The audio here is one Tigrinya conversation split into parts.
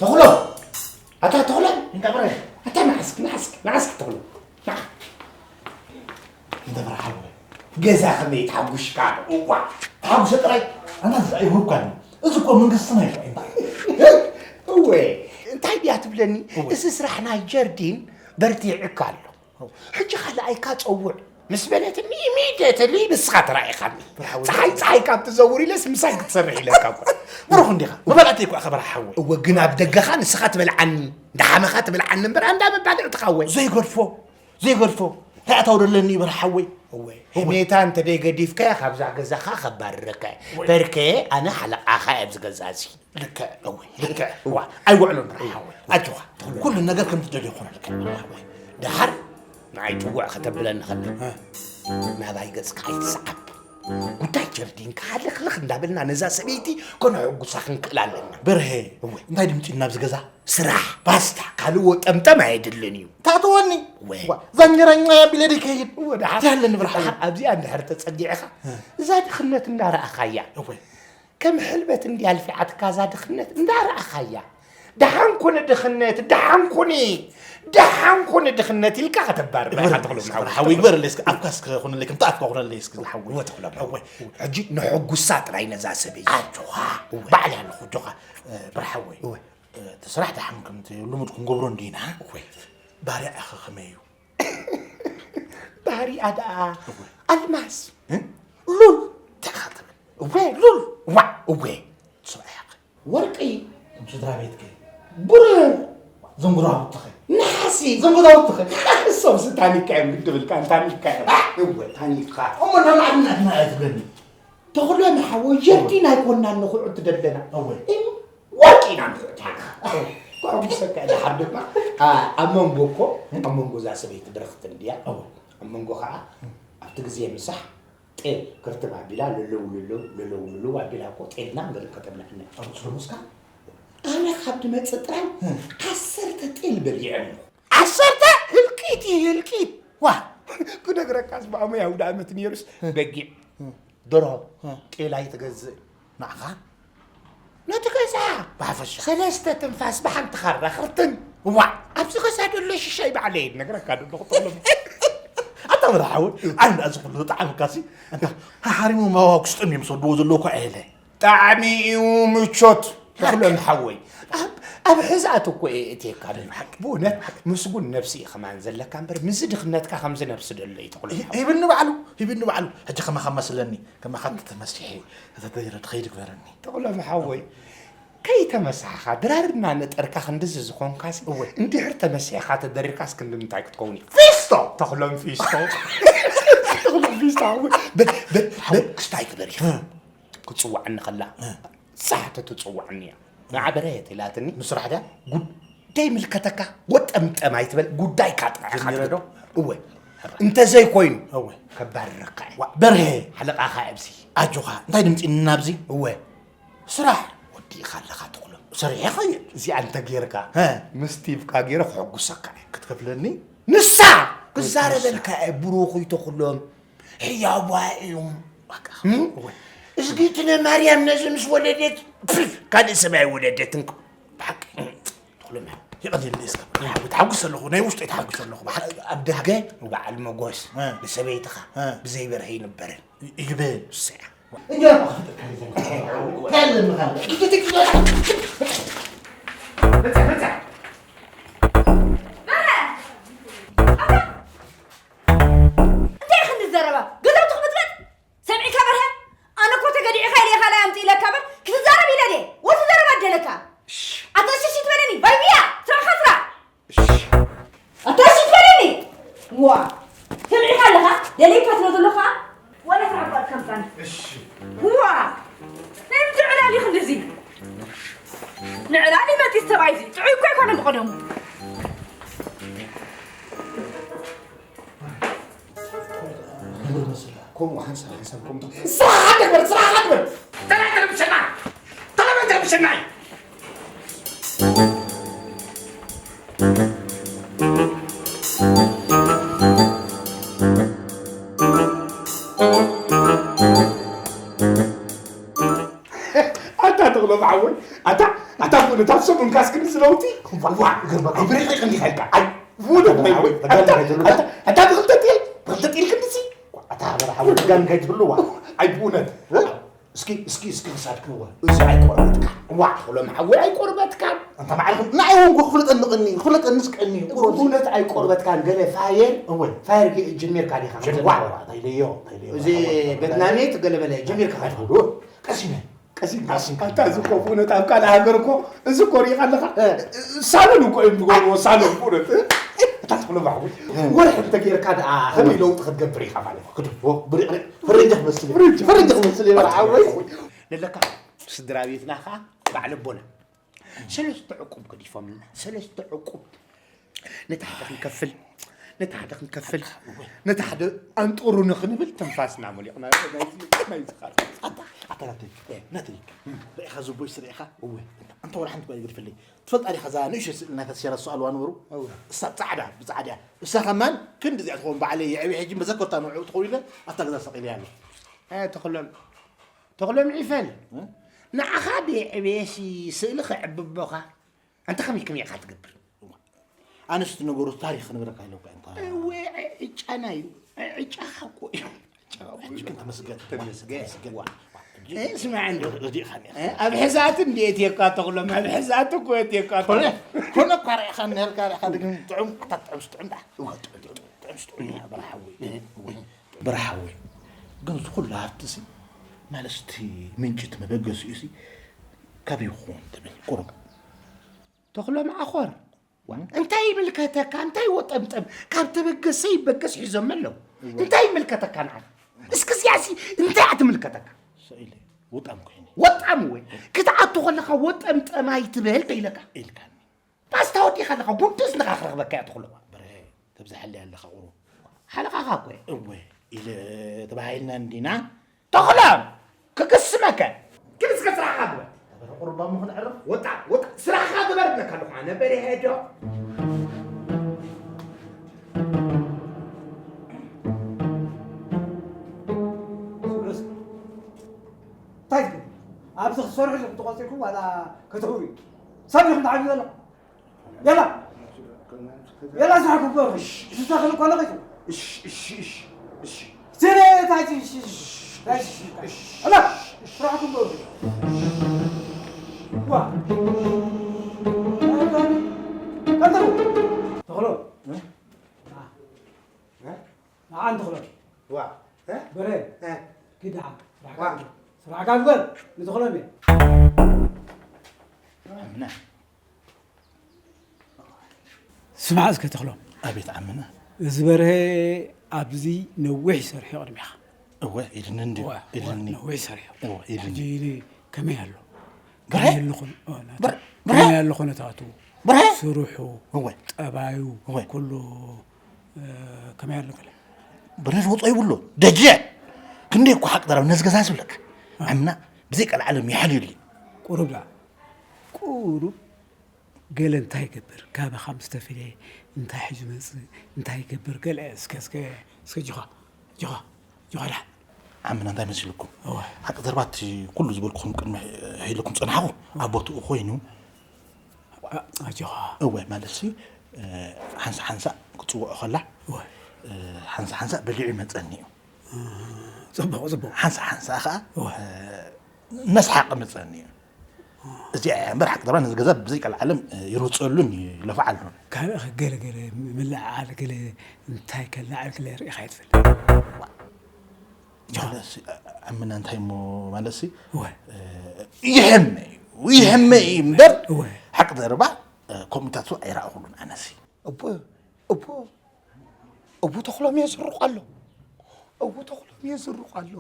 ተኽሎ! ኣታ ተኽሎ! እንዳ በረ! ኣታ ንዓስክ፣ ንዓስክ፣ ንዓስክ ተኽሎ! ንዓ! እንዳ በረ ሓወይ! ገዛ ከመይ ተሓጉሽካ? እዋ! ተሓጉሰ ጥራይ ኣና ዝረኣይዎ እኳ እዩ። እዚ እኮ መንግስትና እዩ እኮ። እወ፣ እንታይ ድያ ትብለኒ? እወ። እዚ ስራሕ ናይ ጀርዲን በርቲዕካ ኣሎ። ሕጂ ካልኣይካ ጸውዕ ምስ በለትኒ፣ ኢሚድየትሊ ንስኻ ተራኢኻኒ። ብርሃዊ። ጸሓይ፣ ጸሓይ ካብ ትዘውር ኢለስ ምሳይ ክትሰርሕ ኢለካ እኮ። ብሩኽ እንዲኻ። መበላዕቲ እኮ ኣኸ በርሃዊ። እወ፣ ግን ኣብ ደገኻ ንስኻ ትበልዓኒ፣ እንዳሓመኻ ትበልዓኒ እምበር፣ ኣንዳ መባልዕትኻ እወ። ዘይገድፎ፣ ዘይገድፎ። እንታይ ኣታዊ ደለኒ በርሃዊ? እወ። እወ። ሜታ እንተ ደይገዲፍካያ ካብዛ ገዛኻ ከባርረካ። እወ። በርከ ኣነ ሓለቓኻ እየ ኣብዚ ገዛ እዚ። ልክዕ፣ እወ፣ ልክዕ። እዋ፣ ኣይውዕሎን በርሃዊ። ኣጆኻ። ኩሉ ነገር ከም ትደልዮ ይኾነልካ። እወ። ደሓር ንዓይ ጥውዕ ከተብለኒ ከላ፣ እ። ናባይ ገጽካ ኣይትስዓብ። ጉዳይ ጀርዲንካ ሃለኽለኽ እንዳበልና ነዛ ሰበይቲ ከነሐጉሳ ክንክእል ኣለና። በርሄ፣ እወ። እንታይ ድምፂ ናብዚ ገዛ? ስራሕ፣ ባስታ፣ ካልእ ወጠምጠም ኣየድልን እዩ። ታእተወኒ? እወ። ዋ፣ ዛንጀራኛ ኣቢለ ድከይድ? እወ፣ ደሓር። ያለኒ በርሃዊ። ደሓር ኣብዚኣ እንድሕር ተጸጊዕኻ፣ እ። እዛ ድኽነት እንዳረኣኻያ። እወ። ከም ሕልበት እንድያ ኣልፊዓትካ እዛ ድኽነት እንዳረኣኻያ። ደሓን ኩኒ ድኽነት፣ ደሓን ኩኒ፣ ደሓን ኩኒ ድኽነት ኢልካ ከተባርኻ እወ፣ ተኽሎም ሓወይ። ሓወይ ግበረለይ እስኪ፣ ኣፍካ እስኪ ኩነለይ፣ ከምቲ ኣፍካ ኩነለይ እስኪ ዝሓወይ። እወ፣ ተኽሎም እወ። ሓወይ። ሕጂ ንሐጉሳ ጥራይ ነዛ ሰበይቲ። ኣጆኻ፣ እወ። ባዕል ኣለኹ፣ ኣጆኻ፣ እ፣ ብርሓወይ። እወ። እ፣ እቲ ስራሕ ደሓን ከምቲ ልሙድ ክንገብሮ እንዲና። እወ። ባርያ ኢኻ ከመይ እዩ? ባህሪኣ ደኣ እወ። ኣልማዝ። እ? ሉል። እንታይ ኢኻ ትብል? እወ፣ ሉል። ዋዕ፣ እወ። ሰብኣያኸ? ወርቂ። እቶም ስድራ ቤትከ? ብሩር። ዘንጉራውትኸ? ነሓሲ። ዘንጉራውትኸ? እሶምሲ ታኒካ እዮም ግዲ ብልካ፣ ታኒካ እዮም። እ? እወ፣ ታኒካ። እሞ ናብ ማዕድናትና እያ ትብለኒ? ተኽሎ ንሓወይ ጀርዲን ኣይኮናን ንኹዕቲ ደለና። እወ። እም፣ ወርቂ ኢና ንኹዕታካ። እወ። ክዕጉሰካ እየ። ደሓር ድማ፣ ኣ፣ ኣብ መንጎ እኮ፣ ኣብ መንጎ እዛ ሰበይቲ ብርኽቲ እንድያ። እወ። ኣብ መንጎ ኸዓ፣ ኣብቲ ግዜ ምሳሕ ጤል ክርትም ኣቢላ፣ ልልው፣ ልልው፣ ልልው፣ ልልው ኣቢላ እኮ ጤልና ገለ ከተብላዕና። ኣብ ሱር ሙስካ? ኣነ ካብ ድመጽእ ጥራይ እም። ዓሰርተ ጤል በሊዐ ኣለኹ። ዓሰርተ? ህልቂት እዩ፣ ህልቂት። ዋ! ክነግረካስ ብኣመይ ኣውደ ኣመት ነይሩስ እም። በጊዕ፣ እም። ደርሆ፣ እም። ጤል ኣይትገዝእ። ንዓኻ? ነቲ ገዛ። ብሓፈሻ። ሰለስተ ትንፋስ ብሓንቲ ካራ ክርትን። ዋዕ! ኣብዚ ገዛ ደሎ ሽሻይ ባዕለይ ነግረካ ደለኹ ተኽሎም። ኣታ በርሓዊ፣ ኣነ እዚ ኩሉ ዝጠዓመካሲ፣ ኣንታ ሃሓሪሙ ማዋ ክስጥም እዮም ዝሰድዎ ዘለዉ እኳ እየ ኢለ። ጣዕሚ እዩ ምቾት። ተኽሎም ሓወይ፣ ኣብ፣ ኣብ ሕዛእቲ እኮ እየ እትየካ ደለኹ። ብሓቂ። ብእውነት ምስጉን ነብሲ እዩ ከማን ዘለካ እምበር፣ ምስዚ ድኽነትካ ከምዚ ነብሲ ደሎ እዩ ተኽሎም ሓወይ። ሂብኒ ባዕሉ፣ ሂብኒ ባዕሉ። ሕጂ ከማኻ መስለኒ፣ ከማኻ ተተመሲሐ፣ ተተደይረ ትኸይድ ግበረኒ። ተኽሎም ሓወይ፣ ከይተመሳሕኻ፣ ድራር እናነጠርካ ክንድዚ ዝኾንካሲ፣ እወ። እንድሕር ተመሲሕኻ ተደሪርካስ ክንዲ ምንታይ ክትከውን እዩ? ፊስቶ! ተኽሎም ፊስቶ። ተኽሎም ፊስቶ፣ ሓወይ። በል፣ በል፣ በል፣ ክስታይ ክበር እዩ። እ። ክትጽውዓኒ ከላ፣ እ። ዛሕቲ ትጽውዓኒ እያ። ንዓ በረየት ኢላትኒ። ንስራሕ ድያ? ጉዳይ ምልከተካ፣ ወጠምጠም ኣይትበል፣ ጉዳይካ ጥራሕ ኢኻ ጀሚረ ዶ? ትብል። እወ። እንተዘይኮይኑ፣ እወ። ከባርረካ እየ። ዋ፣ በርሄ። ሓለቓኻ እየ ኣብዚ። ኣጆኻ፣ እንታይ ድምፂ ናብዚ? እወ። ስራሕ ወዲእኻ ኣለኻ ተኽሎም። ሰሪሐ ኸይድ። እዚኣ እንተ ጌርካ፣ ሀ። ምስ ቲቭካ ጌረ ክሕጉሰካ እየ። ክትከፍለኒ? ንሳ! ክዛረበልካ እየ፣ ብሩኽ እዩ ተኽሎም። ሕያዋ እዮም። በቃ። እም? እወ። እዝጊትነ ማርያም ነዚ ምስ ወለደት፣ ፕፍ፣ ካልእ ሰብ ኣይወለደትን። ብሓቂ። ተኽሎም እያ። የቐንየለይ እስከ። ተሓጉስ ኣለኹ፣ ናይ ውሽጠይ ተሓጉስ ኣለኹ። ብሓቂ። ኣብ ደገ በዓል መጎስ እ። ንሰበይትኻ እ። ብዘይ በርሀ ይንበርን። ይግበል። እሰያ። እንጀራ እኮ ክፍጥር ካለ ዘንጋ። ካለ ምኻለ። መጻ፣ መጻ። በረ! ኣታ! እንታይ ኢኻ ክንዲ ዘረባ? ገዛውቲ ክብጥበጥ? ሰሚዕካ በርሀ? ኣነ እኮ ተገዲዕካ ኢለ ካልኣይ ኣምፅእ ኢለካ እምበር ክትዛረብ ኢለ ድየ? ወትዘረብ ኣደለካ? ኣታ ሽሽ ትበለኒ? ባይብያ! ስራሕኻ ስራሕ! ኣታ ሽሽ በለኒ! ዋ! ሰሚዕካ ኣለኻ? ደለይካ ስለ ዘለኻ? ወላ ስራሕ እኳ ትከምፃኒ። ዋ! ናይ ምንታይ ዕላል እዩ ክንድዚ? ንዕላል ይመፅእ ሰብኣይ እዚ። ጥዑይ እኮ ኣይኮነን ብቐደሙ። ከምኡ ሓንሳብ ሓንሳብ ከምኡ። ስራሕ ኣትግበር፣ ስራሕ ኣትግበር። ተላይ ተረብሸና። ተላይ ተረብሸና። ኣታ ተኽሎም ሓወይ፣ ኣታ ኣታ ቡነ ታብ ሰሙን ካስክን ዝለውቲ ዋ፣ ይገርመካ። ኣይብርቕ እንዲኻ ኢልካ። ኣይ ቡነ ሓወይ፣ ኣታ ኣታ ብኽልተ ጢል ብኽልተ ጢል ክንድሲ ኣታ በራ ሓወይ ጋን ከይትብልዋ። ኣይ ቡነ እስኪ እስኪ እስኪ ክሳድክዎ እዚ ኣይቆርበትካ። ዋ፣ ተኽሎም ሓወይ ኣይቆርበትካ። ኣንታ ማዕርኹ ንዓይ እውን ክፍለጠኒ ቀኒ ክፍለጠኒ ስቀኒ። ቁርብ እውነት ኣይቆርበትካን። ገለ ፋየር እወ። ፋየር ጀሚርካ ዲኻ? ዋ፣ ተይለዮ ተይለዮ። እዚ ቤትናሜት ገለ በለ ጀሚርካ። ኣይትብሉ። ቀሲነ ቀሲንካ ቀሲንካ። ኣታ እዚ እኮ ብእውነት ኣብ ካልእ ሃገር እኮ እዚ እኮ ርኢኻ ኣለኻ? እ። ሳሎን እኮ እዮም ዝገብርዎ፣ ሳሎን ብእውነት። እታ ትኽሎ ባዕሉ። እ። ወርሒ እንተጌርካ ደኣ ከመይ ለውጢ ክትገብር ኢኻ ማለት እዩ? ክትፎ፣ ብርቕሪቕ፣ ፈረንጂ ክመስል እዩ። ፈረንጂ። ፈረንጂ ክመስል እዩ፣ መርዓወይ። ለለካ ስድራ ቤትና ኸዓ በዓል ኣቦና ሰለስተ ዕቁብ ገዲፎምልና፣ ሰለስተ ዕቁብ። ነቲ ሓደ ክንከፍል፣ ነቲ ሓደ ክንከፍል፣ ነቲ ሓደ ኣንጥሩ ንኽንብል ትንፋስና መሊቕና። ናይዚ፣ ናይዚ ኻልእ። ኣታ፣ ኣታ ናተይ፣ እ። ናተይ። ርኢኻ እዚ ቦይስ ርኢኻ? እወ። ኣንታ ወላ ሓንቲ እኳ ይገድፈለይ። ትፈልጣ ዲኻ እዛ ንእሽቶ ስእሊ ናይታ ሴራ ዝሰኣልዋ ነበሩ? እወ። እሳ ጻዕዳ፣ ብጻዕዳ። እሳ ከማን ክንዲ እዚኣ ትኸውን ባዕለይ የዕብየ ሕጂ መዘከርታ ንዕኡ ትኸውን ኢለ ኣብታ ገዛ ሰቒለያ ኣለኹ። ኣየ ተኽሎም፣ ተኽሎም ዒፈል። እ? ንዓኻ ብየዕብየሲ ስእሊ ከዕብቦኻ። ኣንታ ከመይ ከመይ ኢኻ ትገብር? ኣነስ እቲ ነገሩ ታሪኽ ክንብረካ ኢለኩ ኣንታ። እወ፣ ዕጫና እዩ። ዕጫኻ እኮ እዩ። ሕጂ ግን ተመስገን። ተመስገን። ተመስገን። ዋ፣ ዋ፣ ሕጂ እ፣ ስማዕ እንዶ። ረዲእኻኒ ኢኻ። እ፣ ኣብ ሕዛት እንዲ እትየካ ተኽሎም፣ ኣብ ሕዛት እኮ እትየካ ኮነ፣ ተኽሎም። ኮነ እኳ ርኢኻ እኒሀልካ፣ ርኢኻ ግን ጥዑም፣ ክታ ጥዑም ስጥዑም ደኣ። እዋ፣ ጥዑም፣ ጥዑም፣ ጥዑም ስጥዑም ደኣ፣ በርሓዊ። እ፣ እወ፣ በርሓዊ። ግን እዚ ኩሉ ሃብቲ ሲ፣ ማለት እቲ ምንጪ እቲ መበገሲኡ ሲ፣ ካበይ ይኸውን ትብል? ቁሩብ። ተኽሎም ዓኾር። ዋ፣ እንታይ ይምልከተካ? እንታይ ወጠምጠም? ካብ ተበገሰ ይበገስ ሒዞም ኣለዉ። እወ። እንታይ ይምልከተካ ንዓኻ? እስኪ እዚኣ ሲ እንታይ እያ ትምልከተካ? ሰኢለ፣ ወጣም ኮይነ። ወጣም ወይ? ክትኣቱ ከለኻ ወጠምጠም ኣይትበል ተይለካ? ኢልካኒ። ፓስታ ወዲኻ ኣለኻ፣ ጉንዲ እዝንኻ ክረኽበካ እያ ተኽሎ። ብርሀ፣ ተብዝሓለይ ኣለኻ ቁሩብ። ሓለቓኻ እኮ እየ። እወ፣ ኢለ ተባሂልና እንዲና። ተኽሎም! ክቅስመከ! ግን እስከ ስራሕኻ ግበር። ተበረ ቁርባሙ ክንዕርፍ። ወጣ፣ ወጣ፣ ስራሕኻ ግበር እብለካ ኣለኹ ኣነ በሬ ሄዶ። ስሉስ። እንታይ ትገብሩ? ኣብዚ ክትሰርሑ ኢኹም ተቖጺርኩም ዋላ ከተውሪ? ሰብ ኢኹም ተዓብዩ ዘለኹም? የላ። የላ፣ ስራሕ ግበር። እሺ፣ እሺ፣ እሺ፣ እሺ፣ እሺ። ስለ ታች፣ እሺ፣ እሺ፣ እሺ፣ እሺ። የላ፣ ስራሕ ግበር። ዋ። ቀጥሉ። ተኽሎ። እ? ና። እ? ንዓ ንተኽሎ። ዋ። እ? በረ። እ? ኪድ ንዓ። ስራሕካ ዋ። ግበር። ስራሕካ ግበር። ንተኽሎ እየ። እምነ። ስማዕ እስከ ተኽሎም። ኣቤት ዓምና። እዚ በርሀ ኣብዚ ነዊሕ ይሰርሕ እዩ ቅድሚኻ። እወ፣ ኢልኒ እንድዩ፣ እወ፣ እወ፣ ኢልኒ። ነዊሕ ይሰርሕ እዩ። እወ፣ ኢልኒ። ሕጂ ኢሊ ከመይ ኣሎ? በርሀ? ከመይ ኣሎ ኹን-፣ ኦ፣ ናቱ-፣ በርሀ? ከመይ ኣሎ ኩነታቱ? በርሀ? ስርሑ፣ እወ። ጠባዩ፣ እወ። ኩሉ፣ እ፣ ከመይ ኣሎ ገለ? በርሀ ዝወጾ ይብሉ። ደጀ! ክንደይ እኮ ሓቂ ዘረባ ነዚ ገዛ ዝብለካ። እ። ዓምና ብዘይ ቀልዓለም ይሓልዩሉ። ቁሩብ ደኣ። ቁሩብ ገለ እንታይ ይገብር? ካባኻ ምስ ተፈልየ እንታይ ሒዙ መጽእ? እንታይ ይገብር? ገለ እስከ፣ እስከ፣ እስከ ጆኻ፣ ጆኻ፣ ጆኻ ደሓን። ዓምና እንታይ መሲልኩም? እወ። ሓቂ ዘረባ እቲ ኩሉ ዝበልኩኹም ቅድሚ ሕ-፣ ሒለኩም ጸናሕኩ። ኣብ ቦትኡ ኮይኑ። ኣ-፣ ኣጆኻ። እወ፣ ማለት ሲ፣ እ፣ ሓንሳ ሓንሳ ክጽውዖ ከላ፣ እወ። እ፣ ሓንሳ ሓንሳ በሊዑ ይመጸኒ እዩ። እ፣ ጽቡቕ፣ ጽቡቕ። ሓንሳ ሓንሳ ኸኣ፣ እወ። እ፣ ነስሓቕ ይመጸኒ እዩ። እዚኣ እያ እምበር ሓቂ ዘረባ ነዚ ገዛ ብዘይ ቀልዓለም ይርህጸሉን ይለፍዓሉን። ካልእ ኸ ገለ ገለ ምልዕዓል ገለ እንታይ ከለዓል ገለ ርኢኻ ኣይትፈልጥ? ማለትሲ፣ ኣምና እንታይ እሞ ማለትሲ፣ እወ። ይሀመ እዩ፣ ይሀመ እዩ እምበር እወ። ሓቂ ዘረባ ከምኡታት ኣይረኣኹሉን ኣነሲ። እወ፣ እወ፣ እወ ተኽሎም የዝርቕ ኣሎ። እወ ተኽሎም የዝርቕ ኣሎ።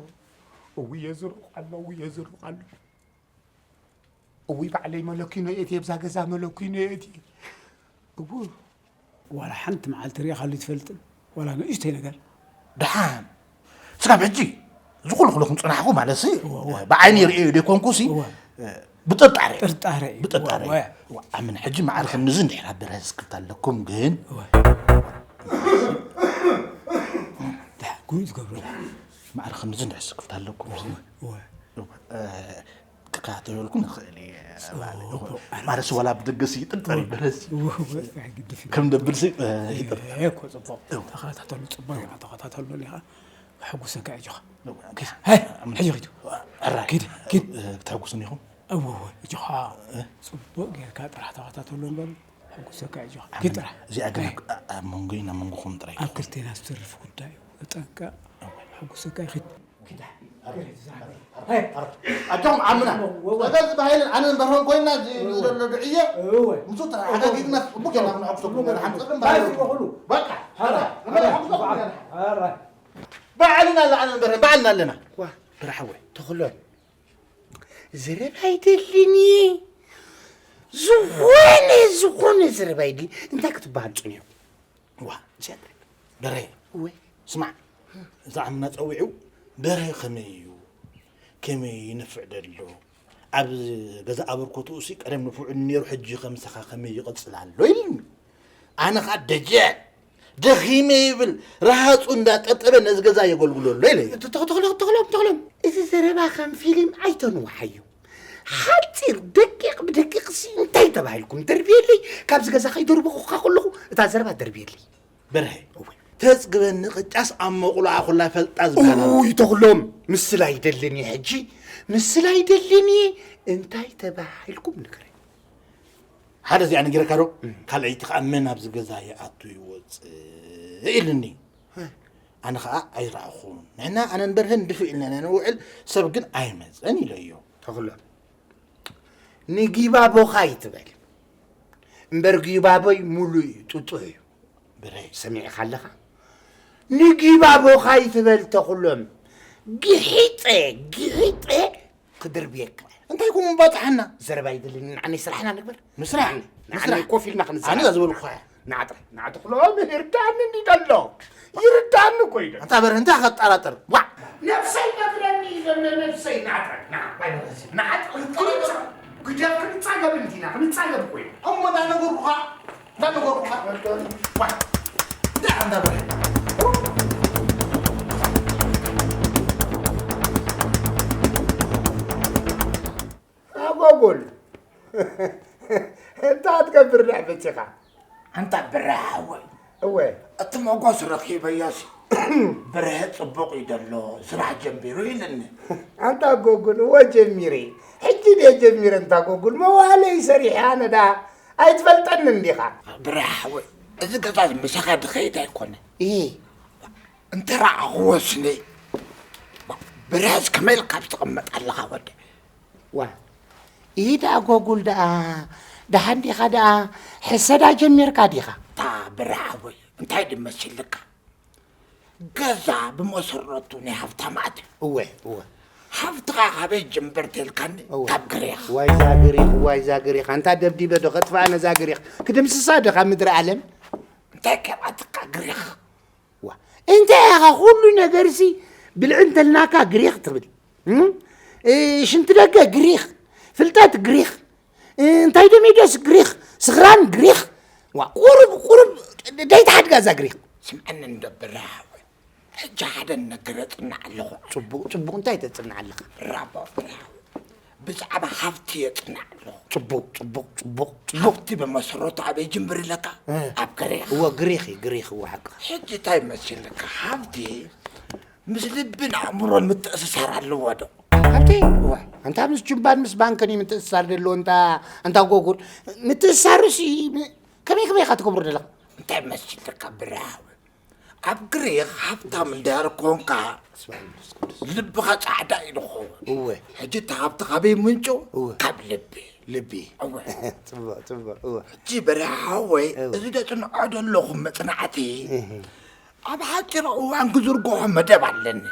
እወ የዝርቕ ኣሎ፣ እወ የዝርቕ ኣሎ። እውይ፣ ባዕለይ መለኪኖ እየ፣ ኣብዛ ገዛ መለኪኖ እየ። እው። ዋላ ሓንቲ መዓልቲ ርኢኻሉ ይትፈልጥን? ዋላ ንእሽተይ ነገር? ደሓን። ስጋብ ሕጂ፣ እዚ ኩሉ ክለኹም ጽናሕኩ ማለትሲ፣ እወ፣ እወ። ብዓይኒ ርእዮ ደይኮንኩሲ፣ እወ። ብጥርጣረ። ጥርጣረ እዩ። ብጥርጣረ። እወ፣ እወ። እወ፣ ኣምን ሕጂ መዓር ክንዚ እንድሕር ኣብ በርሀ ስክፍታ ኣለኩም ግን? እወ። ደሓን፣ ጉድ ትገብሩ ደሓን። መዓር ክንዚ እንድሕር ስክፍታ ኣለኩም። እወ፣ እወ። እወ፣ እ፣ ክከታተለልኩ ንኽእል እየ። ማለት ስዋላ ብደገስ ይጥርጠር ይበረስ። ከም ደብል ሲ ይጥርጠር። እኮ ጽቡቕ። ተኸታተሉ፣ ጽቡቕ እዩ። ተኸታተሉ ሊኻ። ሕጉሰካ እጆኻ። ኪድ። ሀይ፣ ሕጂ ኪድ። ኣራይ። ኪድ፣ ኪድ። እ፣ ክትሕጉሱኒ ኢኹም? እወ፣ እወ፣ እጆኻ። እ? ጽቡቕ ጌርካ ጥራሕ ተኸታተሉ እምበር፣ ሕጉሰካ እጆኻ። ኪድ ጥራሕ። እዚኣ ግን ሀይ። ኣብ፣ ኣብ መንጎይ ናብ መንጎኹም ጥራይ። ኣብ ክልቴና ዝተርፍ ጉዳይ እዩ። ተጠንቀቕ። እወ። ሕጉሰካ ኪድ። ኪድ። ሀይ። ኣጆኹም ዓምና። እወ፣ እወ። ጸገም ዝበሃይልን ኣነ እምበርሆን ኮይና እዚ እወ። ዘሎ ድዕየ። እወ። ምስኡ ተሓጋጊግና ጽቡቅ ጌርና ክንሕጉሰኩም እወ። ገና ሓንጸብን ባስ ባህልን። ይበኽሉ። በቃ። ሀራ፣ ሀራ፣ ሀራ፣ ሀራ። ባዕልና ኣለና፣ ኣነ እምበርሆን ባዕልና ኣለና። ዋ፣ ብራሕወ። ተኽሎን። ዘረባ ኣይደልን እየ። ዝኾነ፣ ዝኾነ ዘረባ ኣይደልን። እንታይ ክትበሃል ጽኒሑ? ዋ፣ እዚኣ ትረክብ። በርሀ። እወ። ስማዕ፣ እዛ ዓምና ጸዊዑ፣ በርሀ ከመይ እዩ? ከመይ ይነፍዕ ደሎ? ኣብ ገዛ ኣበርኮትኡ ሲ ቀደም ንፉዕ ነይሩ፣ ሕጂ ከምስኻ ከመይ ይቕጽል ኣሎ? ኢሉኒ። ኣነ ኸኣ ደጀን፣ ደኺመ ይብል፣ ረሃጹ እንዳጠብጠበ ነዚ ገዛ የገልግሎ ኣሎ ኢለ። ተ-፣ ተ-፣ ተኽሎም፣ ተኽሎም፣ ተኽሎም። እዚ ዘረባ ከም ፊልም ኣይተንውሓዮ። ሓጺር ደቂቕ ብደቂቕ ሲ እንታይ ተባሂልኩም? ደርብየለይ፣ ካብዚ ገዛ ከይደርበኹኻ ከለኹ እታ ዘረባ ደርብየለይ። በርሀ፣ እወ። ተጽግበኒ ቅጫስ ኣብ መቑሎኣ ኩላ ፈልጣ ዝበሃል ኣሎ። እውይ፣ ተኽሎም፣ ምስላ ይደልን እየ ሕጂ፣ ምስላ ይደልን እየ። እንታይ ተባሂልኩም ንገረኝ። ሓደ እዚኣ ነጊረካ ዶ? እም። ካልኣይቲ ከኣ መን ኣብዚ ገዛ ይኣቱ ይወጽእ ኢልኒ። እ። ኣነ ከኣ ኣይረኣኹን። ንሕና ኣነን በርሀን ድፍእ ኢልና ኢና ንውዕል፣ ሰብ ግን ኣይመጸን ኢለዮ። ተኽሎም፣ ንጊባቦኻ ይትበል እምበር ጊባቦይ ሙሉእ እዩ፣ ጥጡሕ እዩ። ብረይ። ሰሚዕኻ ኣለኻ? ንጊባቦኻ ይትበል ተኽሎም። ግሒጠ፣ ግሒጠ ክድርብየካ። እንታይ ኮን ባጽሓና? ዘረባ ይደልን፣ ንዓነይ ስራሕና ንግበር። ምስራሕ፣ ንዓነይ፣ ንዓነይ ምስራሕ። ኮፍ ኢልና ክንዛረብ። ኣነ እዛ ዝበልኩኻ እያ። ንዓ ጥራይ፣ ንዓ ተኽሎም ይርዳእኒ እንዲ ደሎ። ይርዳእኒ እኮ እዩ ደሎ። ኣንታ በርህ፣ እንታይ ከጠራጥር? ዋዕ! ነብሰይ ነግረኒ እዩ ዘሎ፣ ነብሰይ። ንዓ ጥራይ፣ ንዓ። ንዓ ጥራይ፣ ግደፍ፣ ክንጻገብ እንዲና፣ ክንጻገብ እኮ እዩ። እሞ እንዳነገርኩኻ፣ እንዳነገርኩኻ። ዋዕ! እንታይ ኣንታ በርህ? ኣጓጉል። እንታይ ትገብር ደኣ በጺኻ? ኣንታ ብርሃ ሓወይ። እወ። እቲ መጎስ ረኺበዮሲ፣ ብርሀ ጽቡቕ እዩ ደሎ፣ ስራሕ ጀሚሩ ኢልኒ። ኣንታ ኣጓጉል፣ እወ ጀሚረ። ሕጂ ድየ ጀሚረ ኣንታ ኣጓጉል፣ መዋእለይ ሰሪሐ ኣነ ደኣ ኣይትፈልጠንን ዲኻ? ብርሃ ሓወይ፣ እዚ ገዛ ምሳኻ ድኸይድ ኣይኮነ። እሂ። እንተ ረኣኽዎ ስኒ፣ ብርሀስ ከመይ ኢልካ ትቕመጥ ኣለኻ ወዲ? ዋ፣ ኢድ ኣጎጉል ደኣ፣ ደሓን ዲኻ ደኣ፣ ሕሰዳ ጀሚርካ ዲኻ? እታ ብርሃ ሓወይ፣ እንታይ ድመሲልካ? ገዛ ብመሰረቱ ናይ ሃብታማት እዩ። እወ፣ እወ። ሃብትኻ ካበይ ጅምበር ተልካኒ? እወ። ካብ ግሪኽ። ዋይ ዛ ግሪኽ፣ ዋይ ዛ ግሪኽ። ኣንታ ደብዲበ ዶ ከጥፍኣ ነዛ ግሪኽ? ክድምስሳ ዶ ካብ ምድሪ ዓለም? እንታይ ከብኣትካ ግሪኽ? ዋ፣ እንታይ ኢኻ ኩሉ ነገርሲ ብልዒ እንተልናካ ግሪኽ ትብል? እም? እ፣ ሽንቲ ደገ ግሪኽ፣ ፍልጠት ግሪኽ፣ እ፣ እንታይ ደሚደስ ግሪኽ፣ ስኽራን ግሪኽ። ዋ፣ ቁሩብ፣ ቁሩብ ደይትሓድጋ እዛ ግሪኽ። ስምዐኒ እንዶ ብርሃ ሓወይ፣ ሕጂ ሓደ ነገር እጽንዕ ኣለኹ። ጽቡቕ፣ ጽቡቕ፣ እንታይ ተጽንዕ ኣለኻ? ብራቦ ብርሃ ሓወይ፣ ብዛዕባ ሃብቲ የጽንዕ ኣለኹ። ጽቡቕ፣ ጽቡቕ፣ ጽቡቕ፣ ጽቡቕ። ሃብቲ ብመሰረቱ ኣበይ ጅምብር ኢለካ? እ። ኣብ ግሪኽ። እወ፣ ግሪኽ እዩ፣ ግሪኽ፣ እወ፣ ሓቅኻ። ሕጂ እንታይ መሲልካ? ሃብቲ ምስ ልብን ኣእምሮን ምትእስሳር ኣለዎ ዶ? ሃብቲ? እወ። ኣንታ ምስ ጁምባን ምስ ባንክን እዩ ምትእስሳር ዘለዎ፣ እንታ፣ እንታ ጎጉል። ምትእስሳሩሲ ም-፣ ከመይ፣ ከመይ ኢኻ ትገብሮ ዘለኻ? እንታይ መሲልካ ብርሃ ሓወይ? ኣብ ግሪኽ ሃብታም እንድሕር ኮንካ፣ በስመ ኣብ መንፈስ ቅዱስ። ልብኻ ጻዕዳ እዩ ዝኸውን። እወ። ሕጂ እቲ ሃብቲ ካበይ ምንጩ? እወ። ካብ ልቢ። ልቢ። እወ። ጽቡቕ፣ ጽቡቕ፣ እወ። ሕጂ ብርሃ ሓወይ፣ እወ። እዚ ደጽንዖ ዘለኹ መጽናዕቲ፣ እህ። ኣብ ሓጺር እዋን ክዝርግሖ መደብ ኣለኒ።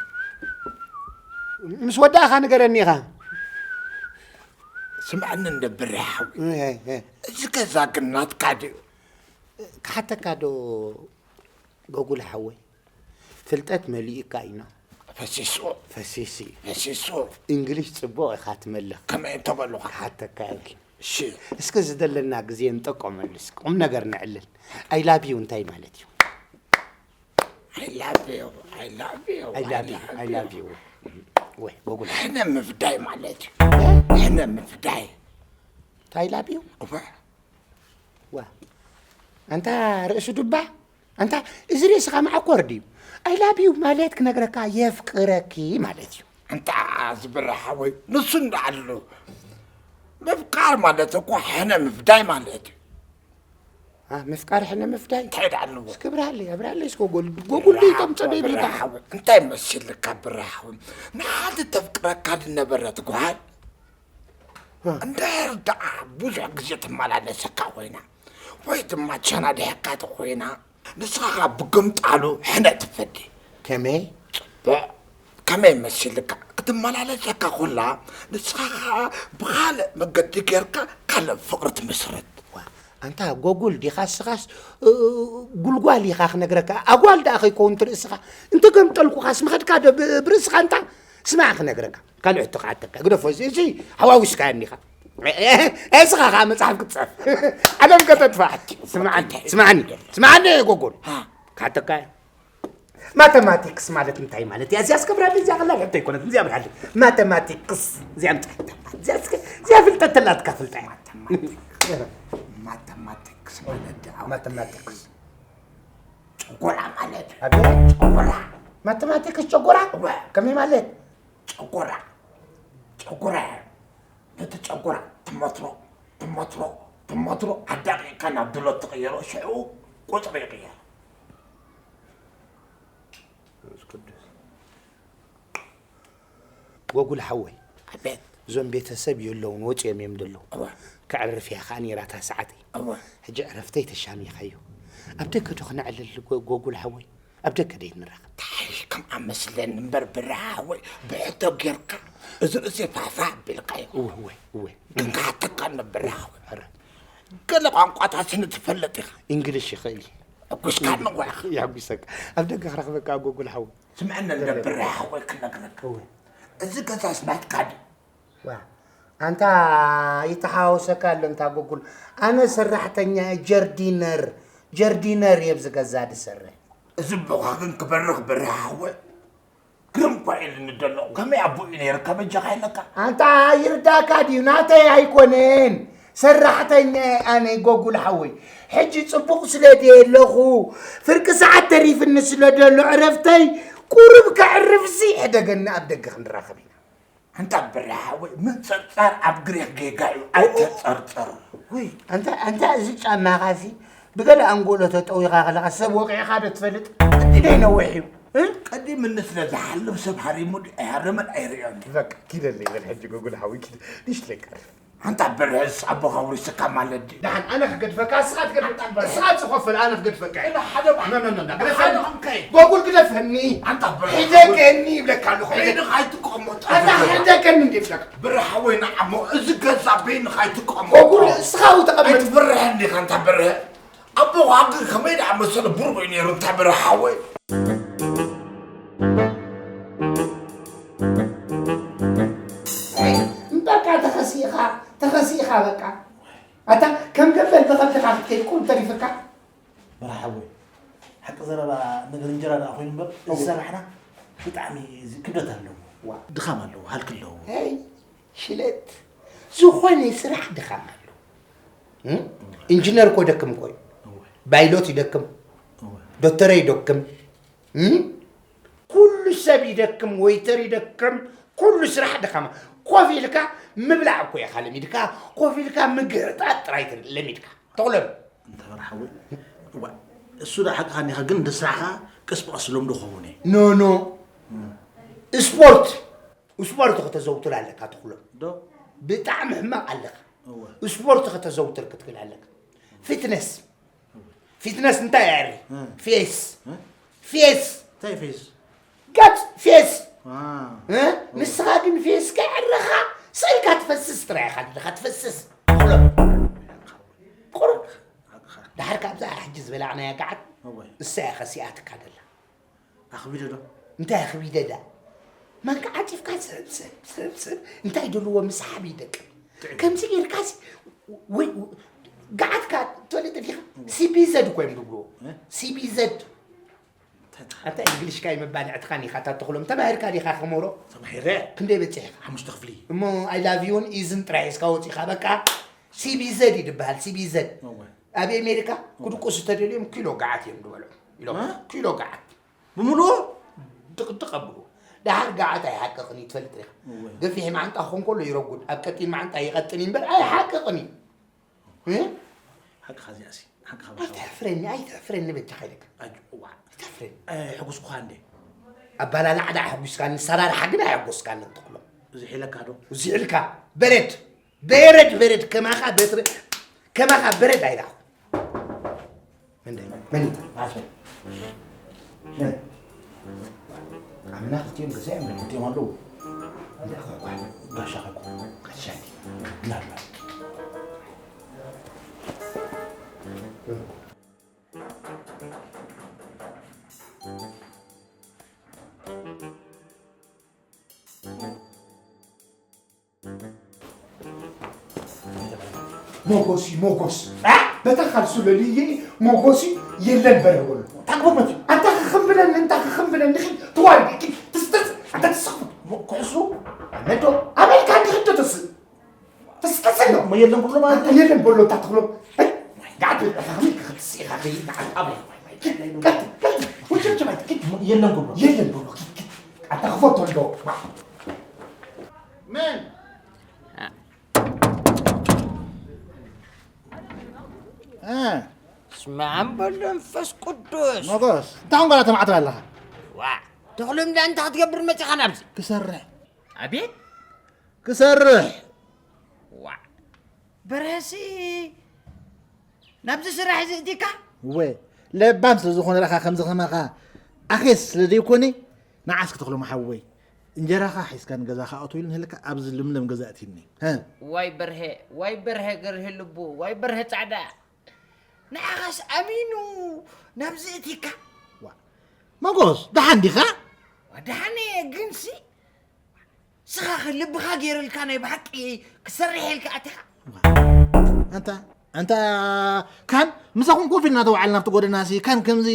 ምስ ወዳእኻ ንገረኒ ኢኻ። ስምዐኒ እንዶ ብርሃ ሓወይ። እህ፣ እህ። እዚ ገዛ ግን ናትካ ድዩ? ክሓተካ ዶ ጎጉል ሓወይ? ፍልጠት መሊኡካ እዩ። ፈሲሱ። ፈሲሱ። ፈሲሱ። እንግሊሽ ጽቡቕ ኢኻ ትመልኽ። ከመይ እንተበሉኻ? ክሓተካ እየ። እሺ። እስከ ዝደለና ግዜ ንጠቀመሉ፣ እስኪ ቁም ነገር ነዕልል። I love you እንታይ ማለት እዩ? I love you, I love you, I love you, I love you። ወይ፣ ጎጉል። ሕነ ምፍዳይ ማለት እዩ። ሕነ ምፍዳይ። እንታይ ላብዩ? እወ። ዋ፣ ኣንታ ርእሲ ዱባ፣ ኣንታ እዚ ርእስኻ መዓኮር ድዩ? ኣይ ላቭ ዩ ማለት ክነግረካ የፍቅረኪ ማለት እዩ። ኣንታ ዝብርሃ ወይ ንሱ እንዳኣሉ ምፍቃር ማለት እኮ ሕነ ምፍዳይ ማለት እዩ። አ፣ ምፍቃር ሕነ ምፍዳይ እንታይ ደኣ ኣለዎ? እስኪ ብርሃለይ፣ ኣብርሃለይ እስኮ ጎል-፣ ጎጉል ደይ ተምጸ ደይ ቤታ። ብርሃ ሓወይ፣ እንታይ መሲልካ ብርሃ ሓወይ? ንሓንቲ ተፍቅረካ ዝነበረት ጓል እ። እንድሕር ደኣ ብዙሕ ግዜ ትመላለሰካ ኮይና፣ ወይ ድማ ቻና ድሕካ ተኾይና፣ ንስኻ ኸኣ ብግምጣሉ ሕነ ትፈዲ። ከመይ? ጽቡቕ። ከመይ መሲልካ? ክትመላለሰካ ኮላ፣ ንስኻ ኸኣ ብኻልእ መገዲ ጌርካ ካልእ ፍቕሪ ትምስርት። ዋ፣ ኣንታ ጎጉል ዲኻ እስኻስ፣ እ፣ ጉልጓል ኢኻ ክነግረካ። ኣጓል ደኣ ከይከውን ትርእስኻ። እንተ ገምጠልኩኻስ ምኸድካ ዶ ብ-፣ ብርእስኻ ኣንታ? ስማዕ ክነግረካ። ካልእ ሕቶ ክሓተካ። ግደፎ፣ እዚ፣ እዚ ሓዋዊስካዮ እኒኻ። እ፣ እ፣ እስኻ ኸኣ መጽሓፍ ክትጽሕፍ። ዓለም ከተጥፋ። ስምዓኒ፣ ስምዓኒ፣ ስምዓኒ ጎጎል። ሃ። ክሓተካ እየ። ማተማቲክስ ማለት እንታይ ማለት እያ? እዚኣ እስከ ብራለይ፣ እዚኣ ቀላል ሕቶ ኣይኮነት። እዚኣ ብራለይ። ማተማቲክስ፣ እዚኣ ምጻ-፣ እዚኣ እስከ፣ እዚኣ ፍልጠት ተላትካ ፍልጠት። ማተማቲክስ። ማተማቲክስ ማለት ደኣ ማተማቲክስ። ጨጎራ ማለት። ኣቤት። ጨጎራ። ማተማቲክስ ጨጎራ? እወ። ከመይ ማለት? ጨጎራ። ጨጎራ። ነቲ ጨጎራ ትመትሮ፣ ትመትሮ፣ ትመትሮ፣ ኣዳቂቕካ ናብ ድሎት ትቕየሮ፣ ሽዑ ቁጽሪ ይቕየር። መንፈስ ቅዱስ። ጎጉል ሓወይ፣ ኣቤት። እዞም ቤተሰብ የለውን፣ ወጺኦም እዮም ዘለዉ። እወ። ከዕርፍ እያ ከኣ ነይራ እታ ሰዓተይ። እወ። ሕጂ ዕረፍተይ ተሻሚኻዮ። ኣብ ደገ ዶ ክነዕልል ጎ-፣ ጎጉል ሓወይ? ኣብ ደገ ደይ ንራኸብ? እንታይ ከም ኣመስለኒ እምበር ብርሃ ሓወይ፣ ብሕቶ ጌርካ እዚ ርእሲ ፋፋ ኣቢልካዮ። እወ፣ እወ፣ እወ። ግን ክሓተካ እምበር ብርሃ ሓወይ። ኧረ። ገለ ቋንቋታት ስኒ ትፈልጥ ኢኻ። እንግሊሽ ይኽእል እየ። ኣጉስካ ንቑሕ። የሐጉሰካ። ኣብ ደገ ክረኽበካ ጎጉል ሓወይ። ስምዐኒ እንደ ብርሃ ሓወይ ክነግረካ። እወ። እዚ ገዛስ ናትካ ድዩ? ዋ፣ ኣንታ ይተሓዋወሰካ ኣሎ እንታ ጎጉል። ኣነ ሰራሕተኛ እየ፣ ጀርዲነር፣ ጀርዲነር እየ ኣብዚ ገዛ ዝሰርሕ። እዚ ኣቦኻ ግን ክበርኽ ብርሃ ሓወይ። ግርም እኳ ኢሉኒ ዘሎ። ከመይ ኣቦ እዩ ነይርካ በጃኻ ኢለካ? ኣንታ ይርዳእካ ድዩ? ናተይ ኣይኮነን። ሰራሕተኛ እየ ኣነ ጎጉል ሓወይ። ሕጂ ጽቡቕ ስለ ድየ ኣለኹ። ፍርቂ ሰዓት ተሪፍኒ ስለ ደሎ ዕረፍተይ ቁሩብ ከዕርፍሲ ሕደገኒ ኣብ ደገ ክንራኸብ ኢና። ኣንታ ብርሃ ሓወይ፣ ምንጽርጻር ኣብ ግሪኽ ጌጋ እዩ፣ ኣይተጸርጽር። ውይ፣ ኣንታ፣ ኣንታ እዚ ጫማኻሲ ብገለ ኣንጎሎ ተጠዊኻ ከለኻ ሰብ ወቒዕኻ ዶ ትፈልጥ? ክንደይ ነዊሕ እዩ? እ? ቀዲምኒ ስለ ዝሓልፍ ሰብ ሃሪሙ ድዩ ኣይሃረመን ኣይርእዮን። በቃ፣ ኪደለይ በል ሕጂ ጎጉል ሓወይ፣ ኪድ-፣ ንሽለይ ቃል። ኣንታ ብርህስ ኣቦኻ ውሪስካ ማለት ድዩ? ደሓን ኣነ ክገድፈካ፣ እስኻ ትገድፍ። ኣንታ ብርህ። እስኻ ትኸፍል፣ ኣነ ክገድፈካ። እለ ሓደ ባዕ። ኖ፣ ኖ፣ ኖ፣ ኖ። ሓደ ግደፈኒ። ኾንከይ። ጎጉል ግደፈኒ። ኣንታ ብርህ። ሒደገኒ ይብለካ ኣለኹ፣ ሒደገኒ። በይንኻ ኣይትቀመጥ። ኣንታ ሒደገኒ እንዴ ይብለካ? ብርህ ሓወይ ንዓሞ፣ እዚ ገዛ በይንኻ ኣይትቀመጥ። ጎጉል እስኻ ተቐመጥ። ኣይትፍርሐኒ ኢኻ ኣንታ ብርህ። ኣቦኻ ግን ከመይ ደኣ መሰለ ብርቑ እዩ ነይሩ፣ እንታይ ብርሃ ሓወይ? በቃ ተኸሲእኻ፣ ተኸሲእኻ በቃ። ኣታ ከም ገበል ብኸብድኻ ክትከይድ ቁሩብ ተሪፍካ። ብርሃ ሓወይ፣ ሓቂ ዘረባ ነገር እንጀራ ደኣ ኮይኑ እምበር፣ እዚ እወ። ስራሕና ብጣዕሚ እዚ ክብደት ኣለዎ። ዋ። ድኻም ኣለዎ፣ ሃልኪ ኣለዎ። ሄይ፣ ሽለት፣ ዝኾነ ስራሕ ድኻም ኣለዎ። እም? ኢንጂነር እኮ ይደክም እኮ እዩ። እወ። ባይሎት ይደክም። እወ። ዶክተር ይደክም። እም? ኩሉ ሰብ ይደክም፣ ወይተር ይደክም፣ ኩሉ ስራሕ ድኻም። ኮፍ ኢልካ ምብላዕ እኮ ኢኻ ለሚድካ፣ ኮፍ ኢልካ ምግህጣጥ ጥራይ ትር-፣ ለሚድካ። ተቑለሉ። እንተ በርሓ ወይ፣ እዋ፣ እሱ ደኣ ሓቅኻ እኒኻ፣ ግን ንስኻ ቀስ ብቐስ ልምዶ ክኸውን እዩ። ኖ፣ ኖ። እም። ስፖርት፣ ስፖርት ከተዘውትር ኣለካ፣ ተኽሎ። ዶ? ብጣዕሚ ሕማቕ ኣለኻ። እወ። ስፖርት ከተዘውትር ክትክእል ኣለካ። ፊትነስ። እወ። ፊትነስ እንታይ የዕሪ? እም። ፌስ። እም? ፌስ። እንታይ ፌስ? ገጽ ፌስ። ዋ። እ? እወ። ንስኻ ግን ፌስ ከይዕርኻ፣ ስእልካ ትፈስስ ጥራይ ኢኻ ዘለኻ፣ ትፈስስ። ቁሩብ። ቁሩብ። ሓቅኻ። ደሓር ካብዛ ሕጂ ዝበላዕናያ ገዓት፣ እወ። እሳ እያ ከሲኣትካ ደላ። ኣኽቢደ ዶ? እንታይ ኣኽቢደ ዳ? ማንካ ዓጺፍካ ሰብ፣ ሰብ፣ ሰብ፣ ሰብ፣ እንታይ ደልዎ ምስሓብ ይደቅም። ጥዑም። ከምዚ ጌርካሲ፣ ወይ፣ ገዓትካ ትፈልጥ ዲኻ? እወ። ሲ ቢ ዘድ እኮ እዮም ዝብልዎ። እ? ሲ ቢ ዘድ። ኣታ እንግሊሽካ ይመባልዕትኻን ኢኻ፣ እታ ተኽሎም ተማሂርካ ዲኻ ከመሮ? ተማሂረ። ክንደይ በፂሕኻ? ሓሙሽተ ክፍሊ። እሞ ኣይ ላቭ ዩን ኢዝን ጥራይ ሒዝካ ወፂኻ፣ በቃ። ሲቢዘድ እዩ ዝበሃል፣ ሲቢዘድ። እወ። ኣብ ኣሜሪካ ክድቁሱ ተደልዮም ኪሎ ገዓት እዮም ዝበልዑ ኢሎም። እ? ኪሎ ገዓት። ብምሉኡ? ድቕድቕ ኣብሉ። ደሓር ገዓት ኣይሓቅቕን እዩ፣ ትፈልጥ ኢኻ። እወ። ገፊሕ ማዓንጣ ክኾን ከሎ ይረጉድ፣ ኣብ ቀጢን ማዓንጣ ይቐጥን እዩ እምበር ኣይሓቅቕን እዩ። እ? ሓቅኻ እዚኣሲ፣ ሓቅኻ በሓቂ። ኣይተሕፍረኒ፣ ኣይተሕፍረኒ በጃኻ ኢለካ። ኣጆ፣ እዋ። ኣይተሕፍረኒ። ኣየሕጉስኩኻ እንዴ? ኣባላላዕ ደኣ ኣሕጒስካኒ፣ ኣሰራርሓ ግን ኣየሕጎስካንን ተኽሎ። እዚ ሒለካ ዶ? እዚ ኢልካ፣ በረድ፣ በረድ፣ በረድ፣ ከማኻ በትሪ፣ ከማኻ በረድ ኣይረኣኹ። መን ዳይ? መን እዩ? ኣሰይ። መን? ኣምላኽ እትዮም ገዛ እዮም። እትዮም ኣለዉ። እንዳ ኳ-፣ ኳ-፣ ጋሻ ኳ-፣ ጋሻ እንዲ። ምናልባት። ሞጎሲ፣ ሞጎስ። እ? በታ ካልሱ ለልየ ሞጎሲ የለን በረ በሎ። ታግቦ መት። ኣንታ ክኽም ብለን፣ እንታ ክኽም ብለን፣ ንኺድ ትዋርድ፣ ኪድ ትስተት፣ ኣንታ ትስኽፉ። ሞ-፣ ኩዕሱ? ኣነዶ፣ ኣበልካ ንኺድ ዶ ትስእ? ተስተሰሎ። ሞ የለን ብሎ ማለት ኣንተ የለን ብሎ፣ እታ ትኽሎ። እ? ጋዕት፣ ኣታ ኸመይ ክትስእ ኢኻ፣ ኸይ፣ ጋዕት፣ ኣበይ? ቀጥ፣ ቀጥ፣ ውጭ፣ ውጭ፣ ኪድ። ሞ የለን ብሎ። የለን ብሎ፣ ኪድ፣ ኪድ። ኣንታ ክፈቶ ኣሎ። መን? እ። ስመ ኣብ ወወልድ ወመንፈስ ቅዱስ። ሞጎስ፣ እንታይ ኾንካ ተማዕትብ ኣለኻ? ዋ፣ ተኽሎም ዳ እንታይ ክትገብር መጺኻ ናብዚ? ክሰርሕ። ኣቤት? ክሰርሕ። ዋ፣ በርሀሲ ናብዚ ስራሕ እዚ እቲካ? እወ፣ ለባም ስለ ዝኾነ ለኻ ከምዚ ከማኻ ኣኼስ ስለ ዘይኮነ፣ ንዓስ ክተኽሎም ሓወይ፣ እንጀራኻ ሒዝካ ንገዛኻ ኣቶ ኢሉ ንህልካ ኣብዚ ልምለም ገዛ ኣእትዩኒ። ሀ? ዋይ በርሀ፣ ዋይ በርሀ ገርህ ልቡ፣ ዋይ በርሀ ጻዕዳ። ንዓኻስ ኣሚኑ ናብዚ እቲካ? ዋ፣ መጎስ፣ ደሓን ዲኻ? ዋ፣ ደሓን እየ፣ ግንሲ ስኻ ኸ ልብኻ ገይረልካ ናይ ብሓቂ ክሰርሕ ኢልካ ኣቲኻ? ዋ፣ ኣንታ፣ ኣንታ ካን ምሳኹም ኮፍ ኢልና ተዋዕልና ኣብቲ ጎደናሲ ካን ከምዚ